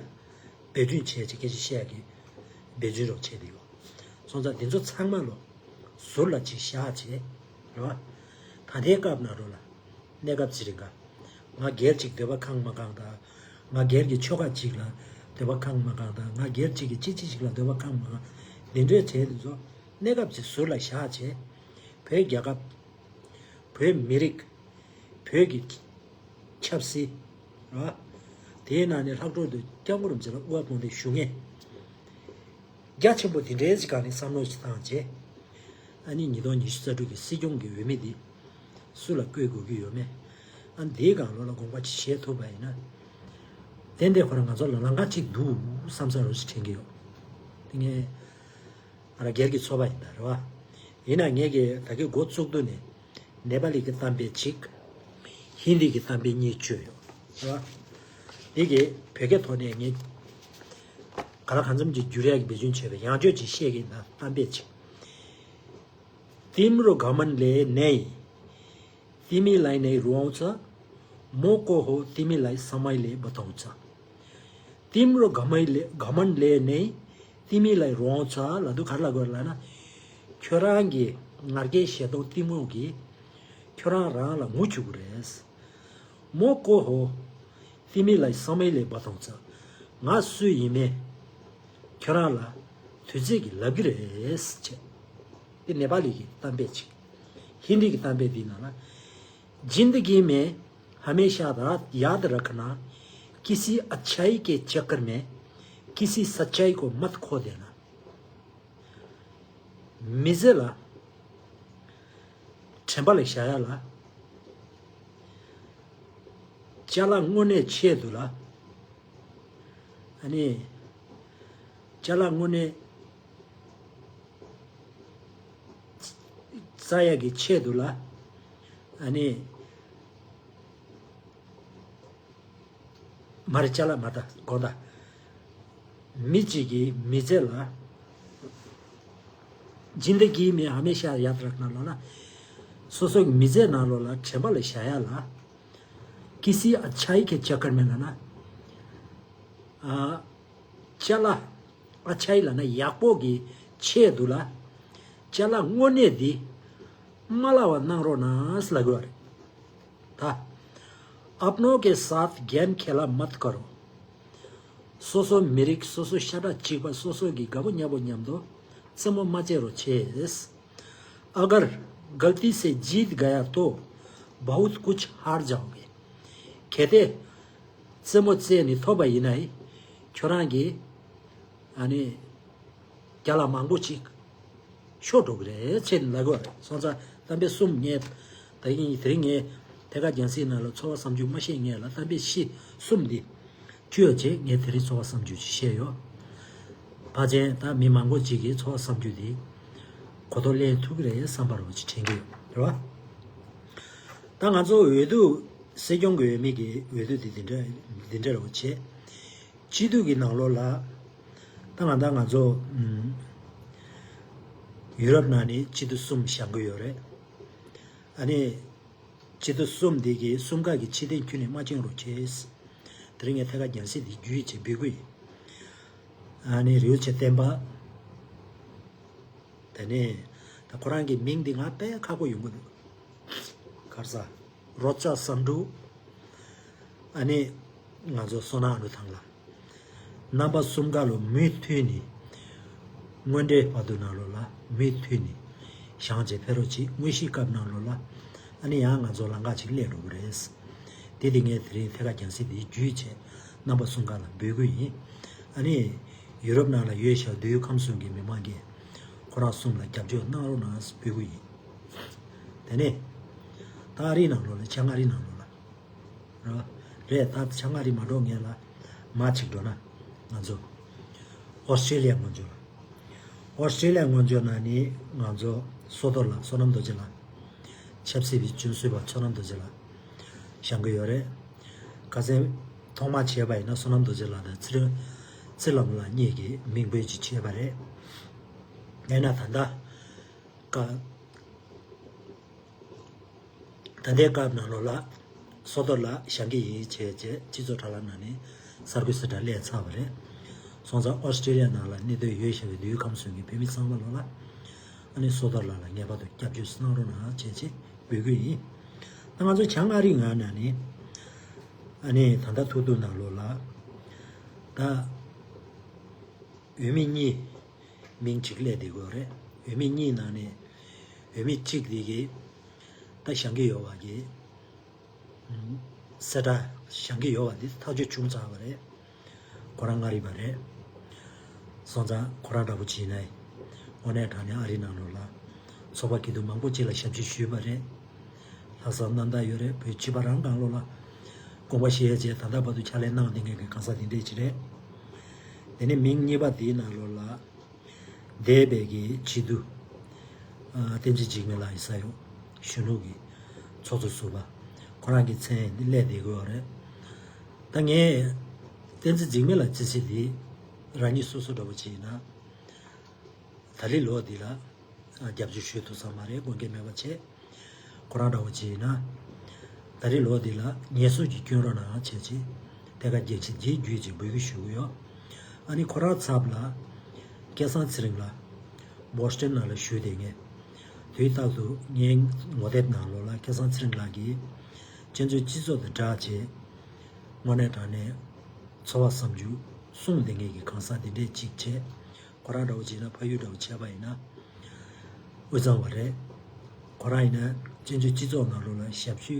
འབད་བརྩོན་བྱས་ཅིག་སྐད་ཆ་བཤད་ཀྱི་འབད་བརྩོན་རོགས་བྱས་ཏེ་ཡོད། སོང་ཙང་འདི་ཚོ་ཚང་མ་ལོ་ཟུར་ལ་ཅིག་བཞག་བྱས། རེད་བ། ད་ལྟའི་སྐབས་ནང་ལོགས་ལ། གནས་སྐབས་ཚེ་རིང་ག་ང་སྒེར་གཅིག་འདོད་པ་ཁེངས་མ་ཁེངས་དང་། ང་སྒེར་གྱི་ཆོལ་ཁ་གཅིག་ལ་འདོད་པ་ཁེངས་མ་ཁེངས་དང་། ང་སྒེར་གཅིག་གི་སྤྱི་སྤྱི་གཅིག་ལ་འདོད་པ་ཁེངས་མ་ཁེངས། འདི་འདྲའི་གྲས་འདི་ཚོ་གནས་སྐབས་ཅིག་ཟུར་ལ་བཞག་བྱས། བོད་རྒྱལ་ཁབ། བོད་མི་རིགས། བོད་ཀྱི་ཆབ་སྲིད། རེད་བ། དེའི་ནང་ནས་ལྷག་འཕྲོ་དུ་སྐྱབས་མགོན་རིན་པོ་ཆེ་ལ་དབུ་བ་དཔུང་འདེགས་ཞུ་མཁན། རྒྱ་ཆེན་པོ་དེ་འདྲའི་ཞིག་སྒང་ནས་བསམ་བློ་ཞིག་བཏང་རྗེས། ཨ་ནི་ཉིས་སྟོང་ཉི་ཤུ་རྩ་དྲུག་གི་སྲིད་སྐྱོང་གི་འོས་མི་འདི་སུ་ལ་བསྐོ་དགོས་ཀྱི་ཡོད་མེད། ཨ་ནི་དེའི་སྒང་ལོགས་ལ་དགོངས་པ་ཅིག་བཞེས་ཐུབ་པ་ཡིན་ན། ཏན་ཏན་ཁོ་རང་ང་ཚོ་ལ་ལམ་ཁ་ཅིག་འདུག་བསམ་ས་རོ་ཞིག་དྲན་གྱི་ཡོད། དེ་ངས་ཨ་ར་སྒེར་གྱི་ཚོར་བ་ཡིན་ད་རེད་བ། ཡིན་ན་ངས་ཀྱི་ད་གི་འགོ་བཙུགས་དུས་ནས་ནེ་པ་ལི་གི་གཏམ་དཔེ་གཅིག་ཧིན་དི་གི་གཏམ་དཔེ་གཉིས་བརྗོད་ཡོད་རེད་བ། འདི་གི་བོད་སྐད་ཐོག་ནས་ངས། ག་ལ་གང་འཚམ་གྱིས་བསྒྱུར་ཡག་གི་འབད་བརྩོན་བྱས་པའི་ཡང་བསྐྱར་ཅིག་བཤད་ཀྱི་ཡིན་ད། གཏམ་དཔེ་ཅིག Timro gaman le nei, timi lai nei ruang cha, mo ko ho timi lai samai le batau cha. Timro gaman le, gaman le nei, timi lai ruang cha ལབ་དུས་ག་རེ་ལབ་དགོས་རེད་ལབ་ན། ཁྱོད་རང་གི་ང་རྒྱལ་ཞེ་སྡང་གཏི་མུག་གིས་ཁྱོད་རང་རང་ལ་ངུ་བཅུག་གི་རེད། མོ་ཀོ་ཧོ། ཏི་མི་ལ་སང་མེ་ལེ་བ་དང་ཚ། ང་སུ་ཡིན་མེད། ཁྱོད་རང་ལ་དུས་ཚོད་ཀྱིས་ལབ་ཀྱི་རེད་ཟེར། དེ་ནེ་པ་ལི་གི་གཏམ་དཔེ་ཅིག་ཧིན་དི་གི་གཏམ་དཔེ་འདི་ནང་ལ། जिंदगी में हमेशा याद रखना, किसी अच्छाई के चक्कर में किसी सच्चाई को मत खो देना. མི་ཚེ་ལ་དྲན་པ་ལ་བཞག་ཡ་ལ། ཅ་ལག་དངོས་གནས་ཆེད་དུ་ལ། ཨ་ནི། ཅ་ལག་དངོས་གནས་བཙལ་ཡ་གི་ཆེད་དུ་ལ། ཨ་ནི། མ་རེད། ཅ་ལག་མ་ད་དགོངས་དག་མི་གཅིག་གིས་མི་ཚེ་ལ། जिंदगी में हमेशा याद रखना ལབ་ན། སོ་སོ་གི་མི་ཚེ་ནང་ལོགས་ལ་དྲན་པ་ལ་བཞག་ཡ་ལ། किसी अच्छाई के चक्कर में ལབ་ན། ཨ། ཅ་ལག་ཨ་ཆ་ཡི་ལབ་ན་ཡག་པོ་གི་ཆེད་དུ་ལ། ཅ་ལག་དངོས་གནས་འདི་མ་བརླག་པ་གནང་རོགས་གནང་ཟེར་ལབ་དགོས་པ་རེད། ད། अपनों के साथ गेम खेला मत करो. སོ་སོ་མི་རིགས་སོ་སོ་ཤ་ཁྲག་གཅིག་པ་སོ་སོ་གི་དགའ་པོ་ཉམས་པོ་མཉམ་དུ་རྩེད་མོ་མ་རྩེ་རོགས་བྱེད། अगर गलती से जीत गया तो बहुत कुछ हार जाओगे. གལ་ཏེ་རྩེད་མོ་རྩེས་ནས་ཐོབ་པ་ཡིན་ན་ཁྱོད་རང་གིས་ཨ་ནི་རྒྱ་ལ་མང་པོ་ཅིག་ཤོར་འགྲོ་གི་རེད་ཅེས་ལབ་དགོས་རེད། སོང་ཙང་གཏམ་དཔེ་གསུམ་ངས་ད་ཡིན་དེ་རིང་ངས་ཐད་ཀར་རྒྱང་སྲིང་ནང་ལ་ཚོར་བ་བསམ་རྒྱུ་མ་བཤད་ངས་ལ་གཏམ་དཔེ་བཞི་གསུམ་འདི་བཅུ་ཡོད་ཅེས་ངས་དེ་རིང་ཚོར་བ་བསམ་རྒྱུ་ཅིག་བཤད་ཡོད། ཕལ་ཆེར་ད་མི་མང་པོ་ཅིག་གིས་ཚོར་བ་བསམ་རྒྱུ་འདི་གོ་རྟོགས་ལེན་ཐུབ་ཀྱི་རེད་བསམ་པ་རོ་ཅིག་དྲན་གྱི་ཡོད་རེད་བ། ད་ང་ཚོ་འོས་བསྡུ་སྲིད་སྐྱོང་གི་འོས་མི་གི་འོས་བསྡུ་འདི་འདི་འདྲ་འདི་འདྲ་རོ་བྱས། སྤྱི་འཐུས་ཀྱི་ནང་ལོགས་ལ་ད་ང་ད་ང་ཚོ་ཨུམ་ཡུ་རོབ་ནང་ནས་སྤྱི་འཐུས་གསུམ་བཞེངས་ཀྱི་ཡོད་རེད། ཨ་ནི་སྤྱི་འཐུས་གསུམ་འདི་གི་གསུམ་ཀ་གི་ཕྱི་རྟེན་ཁྱོན་ནས་མ་བཅིངས་རོགས་བྱས། དེ་རིང་ངས་ཐད་ཀར་རྒྱང་སྲིང་འདི་བརྒྱུད་བྱས་འབུལ་གི་ཡིན། ཨ་ནི་རིའུ་ཆེ་བསྟན་པ། དེ་ནས་ད་ཁོ་རང་གི་མིང་འདི་ང་དཔེ་ཁག་པོ་ཡོང་གི་འདུག་གར་ས། རོ་ཙ་བསམ་འགྲུབ། ཨ་ནི་ང་ཚོ་བསོད་ནམས་ཨ་ནུ་ཐང་ལ། རྣམ་པ་གསུམ་ཀ་ལོ་མུ་མཐུད་ནས། དངོས་འབྲེལ་བར་དུ་ནང་ལོགས་ལ་མུ་མཐུད་ནས་བཞེངས་བྱས་ཕེབས་རོགས་གྱིས། དངོས་གཞིའི་སྐབས་ནང་ལོགས་ལ། ཨ་ནི་ཡང་ང་ཚོ་ལམ་ཁ་ཅིག་སླེབས་འགྲོ་གི་རེད། དེ་དེ་ངས་དེ་རིང་ཐད་ཀར་རྒྱང་སྲིང་འདིའི་བརྒྱུད་བྱས་རྣམ་པ་གསུམ་ཀ་ལ་འབུལ་གི་ཡིན། ཨ་ནི་ཡུ་རོབ་ནང་ལ་ཡོད་བཞག་བདུད་ཁམས་གསུམ་གྱི་མི་མང་གིས་ཁོ་རང་གསུམ་ལ་རྒྱབ་སྐྱོར་གནང་རོགས་གནང་འབུལ་གི་ཡིན། དེ་ནས་ད་ཨ་རིའི་ནང་ལོགས་ལ་བྱང་ཨ་རིའི་ནང་ལོགས་ལ། རེད། ད་བྱང་ཨ་རི་མ་འགྲོ་ངེས་ལ་མ་ཅིག་འགྲོ་ན་ང་ཚོ་ཨོ་སི་ཀྲི་ལི་ཡ་ངོས་འཛུལ་ལ། ཨོ་སི་ཀྲི་ལི་ཡ་ངོས་འཛུལ་ན་ནི་ང་ཚོ་བསོད་རྡོར་ལགས་བསོད་ནམས་རྡོ་རྗེ་ལགས་ཆབ་སྲིད་པའི་སྤྱི་ཟུར་པ་བསོད་ནམས་རྡོ་རྗེ་ལགས་བཞེངས་ཀྱི་ཡོད་རེད། ཁ་སང་ཐོག་མ་བྱས་པ་ཡིན་ན་བསོད་ནམས་རྡོ་རྗེ་ལགས་དང་ཚེ་རིང་ཚེ་ལམ་ལགས་གཉིས་ཀྱིས་མིང་འབོད་ཅིག་བྱས་པ་རེད། ཡིན་ན་ད་ལྟ་ཀ་ད་ལྟའི་སྐབས་ནང་ལོགས་ལ་བསོད་རྡོར་ལགས་བཞེངས་ཀྱི་ཡིན་བྱས་བྱས་སྤྱི་ཚོགས་དྲ་ལམ་ནང་ནས་གསར་འགོད་གསལ་བསྒྲགས་སླེབས་ཚར་བ་རེད། སོང་ཙང་ཨོ་སི་ཀྲི་ལི་ཡ་ནང་ལ་གནས་སྡོད་ཡོད་བཞག་པའི་བདུད་ཁམས་གསུམ་གྱི་བོད་མི་ཚང་མ་ལོགས་ལ་ཨ་ནི་བསོད་རྡོར་ལགས་ལ་ངེས་པར་དུ་སྐྱབས་བཅོལ་གནང་རོགས་གནང་བྱས་བྱས་འབོད་སྐུལ་ཡིན། ད་ང་ཚོ་བྱང་ཨ་རི་ནང་ནས་ཨ་ནི་ད་ལྟ་ཐུག་ཐུག་ནང་ལོགས་ལ་ད་འོས་མི་གཉིས། མིང་གཅིག་སླེབས་བསྡད་ཡོད་རེད། འོས་མི་གཉིས་ནང་ནས་འོས་མི་གཅིག་དེ་གིས་ད་བཞེངས་ཀྱི་ཡོད་པ་གི་གསལ་བསྒྲགས་བཞེངས་ཀྱི་ཡོད་པ་དེ་ཐག་གཅོད་བྱུང་ཚར་བ་རེད། ཁོ་རང་མངའ་རིས་པ་རེད། སོང་ཙང་ཁོ་རང་འདྲ་པོ་བྱས་ན་དངོས་གནས་དྲང་གནས་ཨ་རི་ནང་ལོགས་ལ་ཚོགས་པ་སྐྱིད་སྡུག་མང་པོ་ཅིག་ལ་ཞབས་ཕྱི་ཞུས་པ་རེད། ལྷག་བསམ་རྣམ་དག་ཡོད་རེད། བོད་སྤྱི་པ་རང་སྒང་ལོགས་ལ་དགོངས་པ་བཞེས་བྱས་ད་ལྟ་བར་དུ་ཕྱག་ལས་གནང་བསྡད་མཁན་གྱི་གང་ཟག་དེ་འདྲས་ཅིག་རེད། དེ་ནས་མིང་གཉིས་པ་དེའི་ནང་ལོགས་ལ་འདས་པའི་གི་སྤྱི་འཐུས་ཨ་བསྟན་འཛིན་འཇིགས་མེད་ལགས་ཡིན་ས་ཡོད། གཞོན་ནུ་གི་ཚོགས་གཙོ་ཟུར་པ་ཁོ་རང་གི་མཚན་སླེབས་བསྡད་ཡོད་རེད། ད་ངས་བསྟན་འཛིན་འཇིགས་མེད་ལགས་རྩི་ཚིག་དེ་རང་ཉིད་སོ་སོ་འདྲ་པོ་ཅིག་ཡིན་ན་ད་ལི་ལོ་འདི་ལ་རྒྱབ་སྐྱོར་ཞུ་ཐུབ་ས་མ་རེད། དགོངས་འགལ་མེད་པ་བྱས། ཁོ་རང་འདྲ་བོ་ཅིག་ཡིན་ན། ད་རེས་ལོ་འདི་ལ་ངལ་གསོ་གྱི་སྐྱོན་རོགས་གནང་བྱས་ཅིག་ཐད་ཀར་རྒྱལ་སྤྱི་རྒྱས་བརྒྱུད་ཅིག་འབོད་སྐུལ་ཞུ་གི་ཡོད། ཨ་ནི་ཁོ་རང་ཚབ་ལ་སྐལ་བཟང་ཚེ་རིང་ལགས་བྷོ་སི་ཊོན་ནང་ལ་བཞུགས་བསྡད་མཁན། དུས་རྟག་ཏུ་ངའི་ངོ་དེབ་ནང་ལོགས་ལ་སྐལ་བཟང་ཚེ་རིང་ལགས་ཀྱིས་བཙན་བྱོལ་སྤྱི་ཚོགས་དང་སྦྲགས་བྱས། དངོས་གནས་དྲང་གནས་འཚོ་བ་བསམ་རྒྱུ་སྲུང་བསྡད་མཁན་གྱི་གང་ཟག་དེ་འདྲས་ཅིག་བྱས། ཁོ་རང་འདྲ་བོ་བྱས་ན་ཕ་ཡུལ་འདྲ་བོ་བྱས་པ་ཡིན་ན་དབུས་གཙང་བ་རེད། ཁོ་རང་ཡིན་ན་བཙན་བྱོལ་སྤྱི་ཚོགས་ནང་ལོགས་ལ་ཞབས་ཞུ་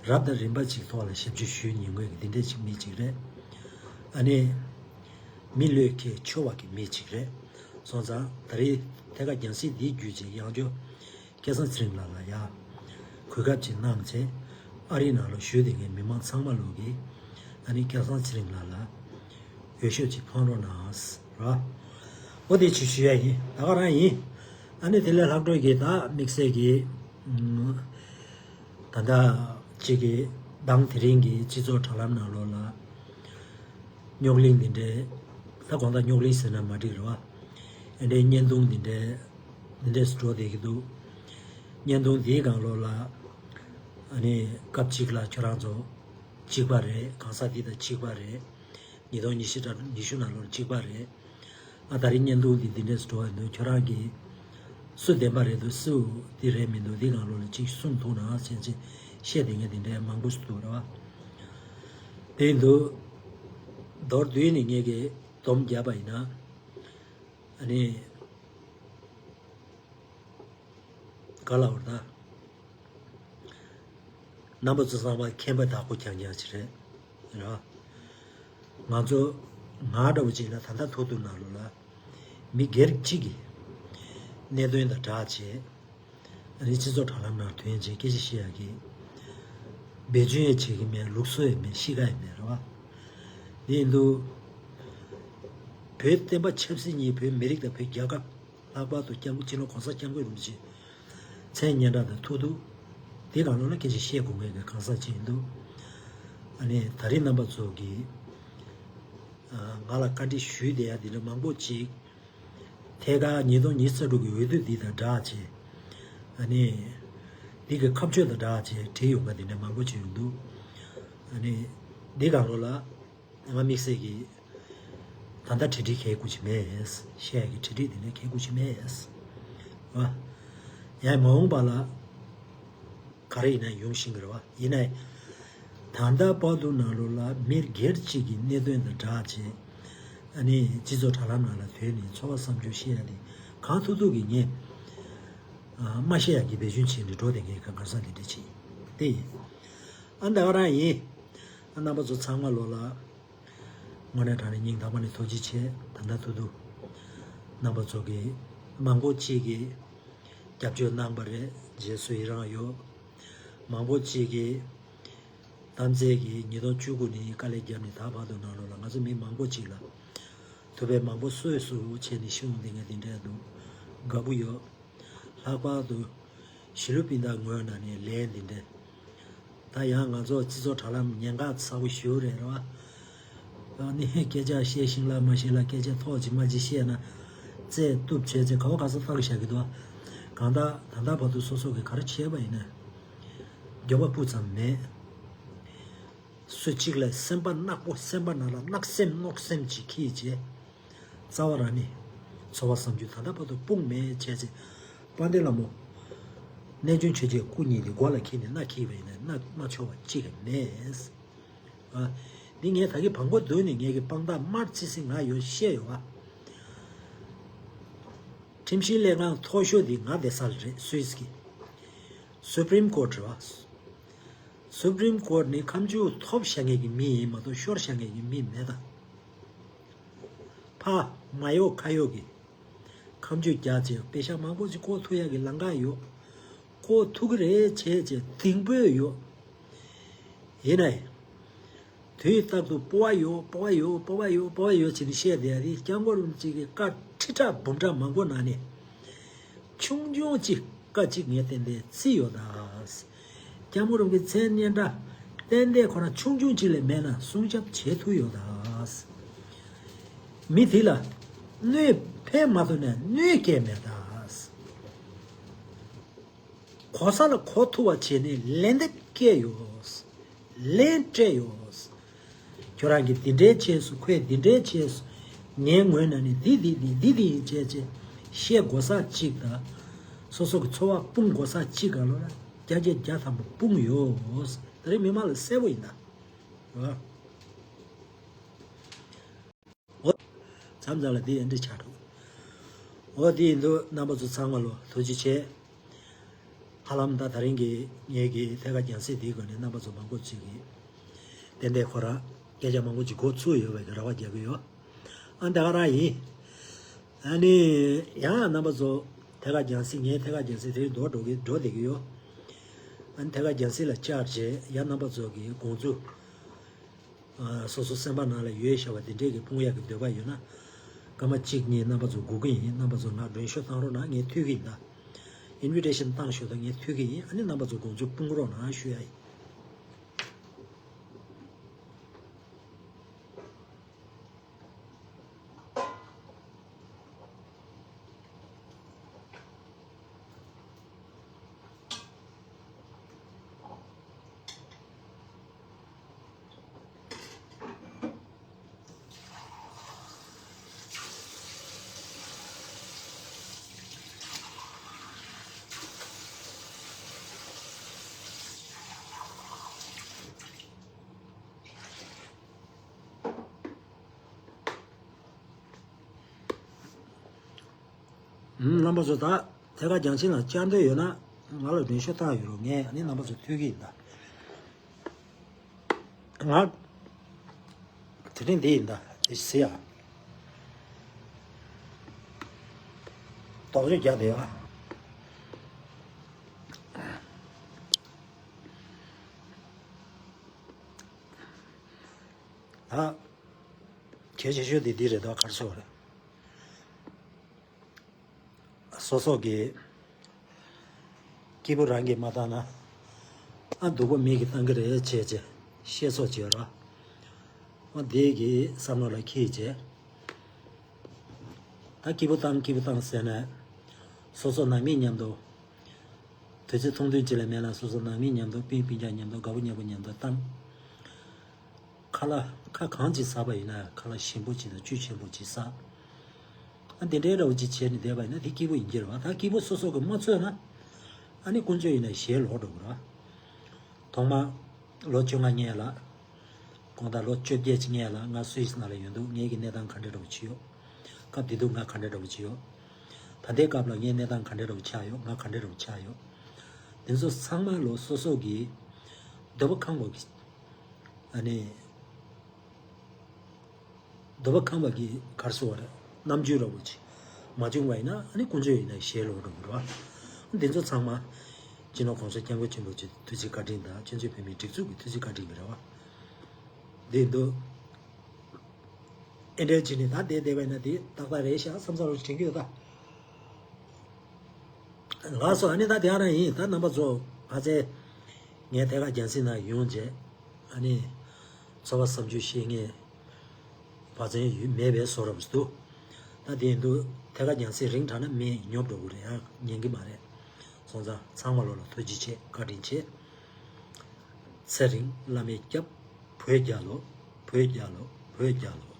རབ་དང་རིམ་པ་ཅིག་ཐོག་ལ་ཞབས་ཞུ་ཞུ་མྱོང་མཁན་གྱི་དེ་འདྲས་ཅིག་མི་ཅིག་རེད། ཨ་ནི་མི་བློས་འཁེལ་ཆོག་པ་གི་མི་ཅིག་རེད། སོང་ཙང་ད་རེས་ཐད་ཀར་རྒྱང་སྲིང་འདི་བརྒྱུད་ཅིག་ཡང་བསྐྱར་སྐལ་བཟང་ཚེ་རིང་ལགས་ལ་ཡ་གུས་སྐབས་ཅིག་གནང་བྱས། ཨ་རིའི་ནང་ལ་བཞུགས་བསྡད་མཁན་མི་མང་ཚང་མ་ལོག་གིས་ཨ་ནི་སྐལ་བཟང་ཚེ་རིང་ལགས་ལ་འོས་ཤོག་ཅིག་འཕང་རོགས་གནང་། ར། འོ་དེ་ཅིག་ཞུ་ཡ་ཡིན། ད་ག་རང་ཡིན། ཨ་ནི་དེ་ལས་ལྷག་འཕྲོ་གི་ད་དམིགས་བསལ་གྱི་ད་ལྟ་ཅིག་གི་མདང་དེ་རིང་གི་སྤྱི་ཚོགས་དྲ་ལམ་ནང་ལོགས་ལ་རྙོག་གླེང་འདི་འདྲའི། ད་དགོངས་དག་རྙོག་གླེང་ཟེར་ན་མ་འགྲིག་རེད་བ། ཨེ་འདྲའི་བརྙན་ཐུང་འདི་འདྲའི་འདི་འདྲས་སུ་འགྲོ་བསྡད་ཀྱི་འདུག་བརྙན་ཐུང་འདིའི་སྒང་ལོགས་ལ་ཨ་ནི་སྐབས་གཅིག་ལ་ཁྱོད་རང་ཚོ་གཅིག་པ་རེད། གང་ཟག་འདི་དང་གཅིག་པ་རེད། ཉིས་སྟོང་ཉི་ཤུ་དང་ཉི་ཤུ་ནང་ལོགས་གཅིག་པ་རེད། ཨ་ད་རིང་བརྙན་ཐུང་འདི་འདི་འདྲས་སུ་འགྲོ་བ་ཡིན་དུས་ཁྱོད་རང་གིས་སུ་བདེན་པ་རེད་འདུག་སུ་འདི་རེད་མི་འདུག་འདི་སྒང་ལོགས་ལ་གཅིག་གསུང་ཐུབ་ན་བྱས་བྱས་བཤད་བསྡད་མཁན་འདི་འདྲའི་མང་པོ་ཞིག་འདུག་རེད་བ། དེ་ཡིན་དུས་མདོར་བསྡུས་ནས་ངས་ཀྱིས་སྡོམ་བརྒྱབ་པ་ཡིན་ན། ཨ་ནི་ག་ལ་བར་ད། རྣམ་པ་ཚོ་ཚང་མ་མཁྱེན་པ་དག་པོ་རྐྱང་རྐྱང་ཅིག་རེད། རེད་བ། ང་ཚོ་ང་འདྲ་བོ་ཅིག་ལ་ད་ལྟ་ཐོག་ཐུག་ནང་ལོགས་ལ་མི་སྒེར་གཅིག་གི་གནད་དོན་དང་སྦྲགས་བྱས། ཨ་ནི་སྤྱི་ཚོགས་དྲ་ལམ་ནང་ཐོན་བྱས་སྐད་ཆ་བཤད་ཡག་གི་སྦས་སྐུང་ཡང་བྱེད་ཀྱི་མེད། ལུགས་སྲོལ་ཡང་མེད། གཤིས་ཀ་ཡང་མེད། རེད་བ། དེ་ཡིན་དུས་བོད་བསྟན་པ་ཆབ་སྲིད་གཉིས། བོད་མི་རིགས་དང་བོད་རྒྱལ་ཁབ། ལྷག་པར་དུ་སྐྱབས་མགོན་སྤྱི་ནོར་གོང་ས་སྐྱབས་མགོན་རིན་པོ་ཆེ་མཚན་སྙན་གྲགས་དང་ཐུག་འདུག་དེ་སྒང་ལོགས་ལ་སྐད་ཆ་བཤད་དགོས་མཁན་གྱི་གང་ཟག་ཅིག་ཡིན་དུས། ཨ་ནི་ད་རེས་རྣམ་པ་ཚོ་གིས་ང་ལ་བཀའ་འདྲི་ཞུས་བསྡད་ཡ་དེ་འདྲ་མང་པོ་ཅིག་ཐད་ཀར་ཉིས་སྟོང་ཉི་ཤུ་རྩ་དྲུག་གི་འོས་བསྡུ་འདི་དང་སྦྲགས་བྱས། ཨ་ནི་འདི་གི་ཁ་གཅོད་དང་སྦྲགས་བྱས་བྲིས་ཡོང་ག་དེ་འདྲ་མང་པོ་ཅིག་ཡོང་འདུག་ཨ་ནི་འདི་སྒང་ལོགས་ལ་ང་དམིགས་བསལ་གྱི་ད་ལྟ་གྲ་སྒྲིག་གལ་དགོས་ཀྱི་མེད། བཤད་ཡ་གི་གྲ་སྒྲིག་དེ་འདྲ་གལ་དགོས་ཀྱི་མེད། ཨ། ཡང་མ་འོངས་པ་ལ་ག་རེ་ཡིན་ན་ཡོང་བཞིན་གྱི་རེད་བ། ཡིན་ནའི་ད་ལྟ་བར་དུ་ནང་ལོགས་ལ་མི་སྒེར་གཅིག་གི་གནད་དོན་དང་སྦྲགས་བྱས། ཨ་ནི་སྤྱི་ཚོགས་དྲ་ལམ་ནང་ལ་ཐོན་ནས་འཚོ་བ་བསམ་སྦྱོར་བཤད་ཡ་དེ་གང་ཐུབ་ཐུབ་ཀྱིས་ངས་ཨ་མ་བཤད་ཡ་གི་འབད་བརྩོན་བྱས་ནས་འགྲོ་བསྡད་མཁན་གྱི་གང་ཟག་དེ་འདྲ་ཅིག་དེ་ཡིན། ཨ་ད་ག་རང་ཡིན། ཨ་རྣམ་པ་ཚོ་ཚང་མ་ལོགས་ལ་དངོས་གནས་དྲང་གནས་སྙིང་ཐག་པ་ནས་ཐུགས་རྗེ་ཆེ། ད་ལྟ་ཐུག་ཐུག་རྣམ་པ་ཚོ་གིས་མང་པོ་ཅིག་གིས་སྐྱབས་བཅོལ་གནང་པ་རེད། རྗེས་སུ་ཡི་རང་ཡོད། མང་པོ་ཅིག་གིས་གཏམ་ཚེ་གིས་ཉིས་སྟོང་བཅུ་དགུ་ནས་དཀའ་ལས་བརྒྱབ་ནས་ད་བར་དུ་ནང་ལོགས་ལ་ང་ཚོ་མི་མང་པོ་ཅིག་ལ་ཐུབ་པའི་མང་པོ་གསོས་སུ་བྱས་ནས་ཤི་འོང་དེ་ངས་དེ་འདྲ་འདུག་དགའ་པོ་ཡོད། ལྷག་པར་དུ་གཞིས་ལུས་སྤུན་ཟླ་ངོས་ནས་ནི་ལན་འདི་འདྲ། ད་ཡང་ང་ཚོ་སྤྱི་ཚོགས་དྲ་ལམ་ཉེན་ཁ་ཚ་པོ་ཞེ་པོ་རེད་རེད་བ། ཨ་ནི་སྐད་ཆ་བཤད་ཤིང་ལ་མ་ཤེས་ལ་སྐད་ཆ་ཐོག་ཅིག་མ་ཅིག་བཤད་ན་རྩད་གཏུབ་བྱས་ཚེ་ག་བ་ག་ས་བཏང་བཞག་གི་འདུག་གང་ལྟར་ད་ལྟ་བར་དུ་སོ་སོ་གིས་ག་རེ་བྱས་པ་ཡིན་ན་འགྱོད་པ་སྤུ་ཙམ་མེད། སུ་གཅིག་ལ་སེམས་པ་ནག་པོ་སེམས་པ་ནང་ལ་གནག་སེམས་གནོག་སེམས་ཅིག་འཁྱེར་བྱས། རྩ་བ་རང་ནས་འཚོ་བ་བསམ་རྒྱུ་ད་ལྟ་བར་དུ་སྤུངས་མེད་བྱས་ཚེ། དཔལ་ལྡན་ལྷ་མོ། རྣལ་འབྱོར་ཆོས་རྗེའི་སྐུ་གཉིས་དེ་མགོ་ལ་འཁྱེར་ནས་མནའ་འཁྱེར་བ་ཡིན་ན་མནའ་མ་ཆོག་པ་གཅིག་ཀྱང་མེད། ཨ། འདི་ངས་ད་གིན་བང་པོ་བརྡུངས་ནས་ངས་ཀྱི་དཔང་རྟགས་དམར་ཙི་ཙི་ང་ཡོད་བཤད་ཡོད་བ། ཁྲིམས་ཞིབ་ལས་ཁང་མཐོ་ཤོས་འདི་ང་བསྡད་ས་རེད། སུད་སི་གི་Supreme Court རེད་བ། Supreme Court ནི་ཁ་མཆུ་ཐོབ་བཞག་མཁན་གྱི་མི་ཡིན་མ་གཏོགས་ཤོར་བཞག་མཁན་གྱི་མི་མེད་ད། ཕ་མ་གཡོག་ཁ་གཡོག་གི་ཁ་མཆུ་རྒྱག་བྱས་པེ་ཤག་མང་པོ་ཞིག་བཀོག་ཐུབ་ཡག་གི་ལམ་ཁ་ཡོད། བཀོག་ཐུབ་ཀྱི་རེད་བྱས་བྱས་གདེང་སྤོས་ཡོད། ཡིན་ནའི། དུས་རྟག་ཏུ་སྤོབས་པ་ཡོད། སྤོབས་པ་ཡོད། སྤོབས་པ་ཡོད། སྤོབས་པ་ཡོད་བྱས་ནས་བཤད་བསྡད་ཡ་དེ་སྐྱབས་མགོན་རིན་པོ་ཆེ་གི་བཀའ་ཁྲི་ཕྲག་འབུམ་ཕྲག་མང་པོ་ནང་ནས་ཆུང་ཆུང་ཅིག་བཀའ་གཅིག་ངས་ཏན་ཏན་བརྩིས་ཡོད་ད། སྐྱབས་མགོན་རིན་པོ་ཆེའི་མཚན་སྙན་གྲགས་ཏན་ཏན་ཁོ་རང་ཆུང་ཆུང་ཅིག་ལས་མེད་ན་སྲུང་སྐྱོབ་བྱེད་ཐུབ་ཡོད་ད། མི་དེ་ལ་གནོད་ཕན་མ་ཐོགས་ན་གནོད་སྐྱེལ་མེད་ད། གོ་ས་ལ་གོ་ཐུབ་པ་བྱས་ནས་ལན་འདེབས་སྐྱེལ་ཡོད། ལན་སྤྲད་ཡོད། ཁྱོད་རང་གིས་འདི་འདྲའི་བྱས་སོང་། ཁོས་འདི་འདྲའི་བྱས་སོང་། ངའི་ངོས་ནས་ནི་འདི་འདི་འདི་འདི་འདི་ཡིན་བྱས་བྱས་བཤད་དགོས་ས་གཅིག་དང་། སོ་སོ་གི་འཚོ་བ་སྤུངས་དགོས་ས་གཅིག་ག་ལོ་ན་བརྒྱ་ཆ་བརྒྱ་ཐམ་པ་སྤུངས་ཡོད། ད་རེས་མི་མང་ལ་གསལ་པོ་ཡིན་ད། འོ། མཚམས་མཚམས་ལ་འདི་ཨེ་འདྲ་ཆགས་འགྲོ། འོ་དེ་ཡིན་དུས་རྣམ་པ་ཚོ་ཚང་མ་ལོ་ཐུགས་རྗེ་ཆེ། ཧ་ལམ་ད་ད་རིང་གི་ངེད་ཀྱི་ཐད་ཀར་རྒྱང་སྲིང་འདིའི་སྒོ་ནས་རྣམ་པ་ཚོ་མང་པོ་ཅིག་གིས་ཏན་ཏན་ཁོ་རང་སྐད་ཆ་མང་པོ་ཅིག་གོ་ཚུགས་ཡོད་པའི་གི་རེ་བ་རྒྱག་གི་ཡོད། ཨ་ད་ག་རང་ཡིན། ཨ་ནི་ཡང་རྣམ་པ་ཚོ་ཐད་ཀར་རྒྱང་སྲིང་ངའི་ཐད་ཀར་རྒྱང་སྲིང་དེ་རིང་རྡོ་འགྲོ་གི་འགྲོ་བསྡད་ཀྱི་ཡོད། ཨ་ནི་ཐད་ཀར་རྒྱང་སྲིང་ལ་བཅར་རྗེས་ཡང་རྣམ་པ་ཚོ་གི་དགོངས་ཚུལ། ཨ་སོ་སོ་སེམས་པ་ནང་ལ་ཡོད་བཞག་པ་དེ་འདྲས་ཀྱི་སྤུངས་ཡག་གི་འདོད་པ་ཡོད་ན། སྐར་མ་གཅིག་གཉིས་རྣམ་པ་ཚོ་སྒུག་གི་ཡིན། རྣམ་པ་ཚོ་ང་མགྲོན་ཤོག་བཏང་རོགས་གནང་། ངས་ཐུག་གི་ཡིན་ད། ཨིན་བི་ཊེ་ཤན་བཏང་ཤོག་ད། ངས་ཐུག་གི་ཡིན། ཨ་ནི་རྣམ་པ་ཚོ་དགོངས་ཚུལ་སྤུངས་རོགས་གནང་ཞུ་ཡ་ཡིན། ཨུམ། རྣམ་པ་ཚོ་ད་ཐད་ཀར་རྒྱང་སྲིང་ལ་བཅར་འདོད་ཡོད་ན་ང་ལ་མགྲོན་ཤོག་བཏང་ཡོད་རོགས། ངས་ཨ་ནི་རྣམ་པ་ཚོ་ཐུག་གི་ཡིན་ད། ང་དེ་རིང་འདི་ཡིན་ད། དེ་ཟེར་ཡ། དོགས་གཅོད་རྒྱག་བསྡད་ཡ། ད་གལ་ཆེ་ཤོས་དེ་འདི་རེད་ད། ག་རེ་ཟེར་དགོས་རེད། སོ་སོ་གི་སྐྱིད་པོ་རང་གིས་མ་བཏང་ན། ཨ་སྡུག་པོ་མི་གིས་བཏང་གི་རེད་བྱས་བྱས་ཤེས་སོ་བྱས་ར། ཨ་དེ་གི་བསམ་བློ་ལ་འཁྱེར་བྱས། ད་སྐྱིད་པོ་བཏང་སྐྱིད་པོ་བཏང་ཟེར་ནས། སོ་སོ་ནང་མི་མཉམ་དུ། དུས་ཚོད་ཐུང་ཐུང་ཅིག་ལས་མེད་ན་སོ་སོ་ནང་མི་མཉམ་དུ། སྤུན་སྤུན་ཀྱག་མཉམ་དུ། དགའ་པོ་ཉེ་པོ་མཉམ་དུ་བཏང་། ཁ་ལག་ཁ་གང་ཅིག་ཟ་བ་ཡིན་ན་ཁ་ལག་ཞིམ་པོ་ཅིག་དང་བཅུད་ཆེན་པོ་ཅིག་ཟ། ཨ་དེ་འདྲའི་འདྲ་བོ་ཅིག་བྱས་ནས་བསྡད་པ་ཡིན་ན་དེ་སྐྱིད་པོ་ཡིན་གྱི་རེད་བ། ད་སྐྱིད་པོ་སོ་སོ་གིས་མ་འཚོལ་ན། ཨ་ནི་ཀུན་སྤྱོད་ཡིན་ན་ཞེ་ལོག་འགྲོ་གི་རེད་བ། ཐོག་མར་ལོ་བཅོ་ལྔ་སྔོན་ལ། དགོང་དག་ལོ་བཅོ་བརྒྱད་ཅིག་སྔོན་ལ་ང་སུད་སི་ནང་ལ་ཡོང་དུས་ངེད་ཀྱི་གནས་སྟངས་ག་འདྲ་འདྲ་བོ་ཅིག་ཡོད། སྐབས་དེ་དུས་ང་ག་འདྲ་འདྲ་བོ་ཅིག་ཡོད། ད་ལྟའི་སྐབས་ལ་ངའི་གནས་སྟངས་ག་འདྲ་འདྲ་བོ་ཆགས་ཡོད། ང་ག་འདྲ་འདྲ་བོ་ཆགས་ཡོད། དེ་ཚོ་ཚང་མ་ལོ་སོ་སོ་གི་འདོད་པ་ཁེངས་པ་གི། ཨ་ནི། འདོད་པ་ཁེངས་པ་གི་ག་རེ་ཟེར་དགོས་རེད། རྣམ་འགྱུར་འདྲ་བོ་ཅིག་མ་བྱུང་བ་ཡིན་ན་ཨ་ནི་ཀུན་སྤྱོད་ཡིན་ན་ཞེ་ལོག་འགྲོ་གི་རེད་བ། འདི་ཚོ་ཚང་མ་སྤྱི་ནོར་༸གོང་ས་༸སྐྱབས་མགོན་ཆེན་པོ་མཆོག་ཐུགས་རྗེ་བཀའ་དྲིན་དང་སྤྱི་ཚོགས་བོད་མིའི་སྒྲིག་འཛུགས་ཀྱི་ཐུགས་རྗེ་བཀའ་དྲིན་གྱིས་རེད་བ། འདི་འདུག་ཨེ་འདྲའི་བྱས་ནས་ད་བསྡད་བསྡད་པ་ཡིན་ན་དེ་ཏག་ཏག་རེད་ཤག་བསམ་བསམ་བློ་དྲན་གྱི་ཡོད་ད། ལགས་སོ། ཨ་ནི་ད་དེ་རང་ཡིན། ད་རྣམ་པ་ཚོ་ཕལ་ཆེར་ངའི་ཐད་ཀར་རྒྱང་སྲིང་ནང་ཡོང་རྗེས་ཨ་ནི་ཚོར་བ་བསམ་ཚུལ་བཤད་མཁན་བར་ཆད་ཡོད་མེད་པའི་བཟོ་འདྲ་པོ་ཞིག་འདུག་ད་དེ་ཡིན་དུས་ཐད་ཀར་རྒྱང་སྲིང་རིང་དྲགས་ན་མི་ཉོབ་འགྲོ་གི་རེད། ཡང་ཉན་གི་མ་རེད། སོང་ཙང་ཚང་མ་ལོ་ལ་ཐུགས་རྗེ་ཆེ། བཀའ་དྲིན་ཆེ། ཚེ་རིང་བླ་མའི་སྐྱབས། བོད་རྒྱལ་ལོ། བོད་རྒྱལ་ལོ། བོད་རྒྱལ་ལོ།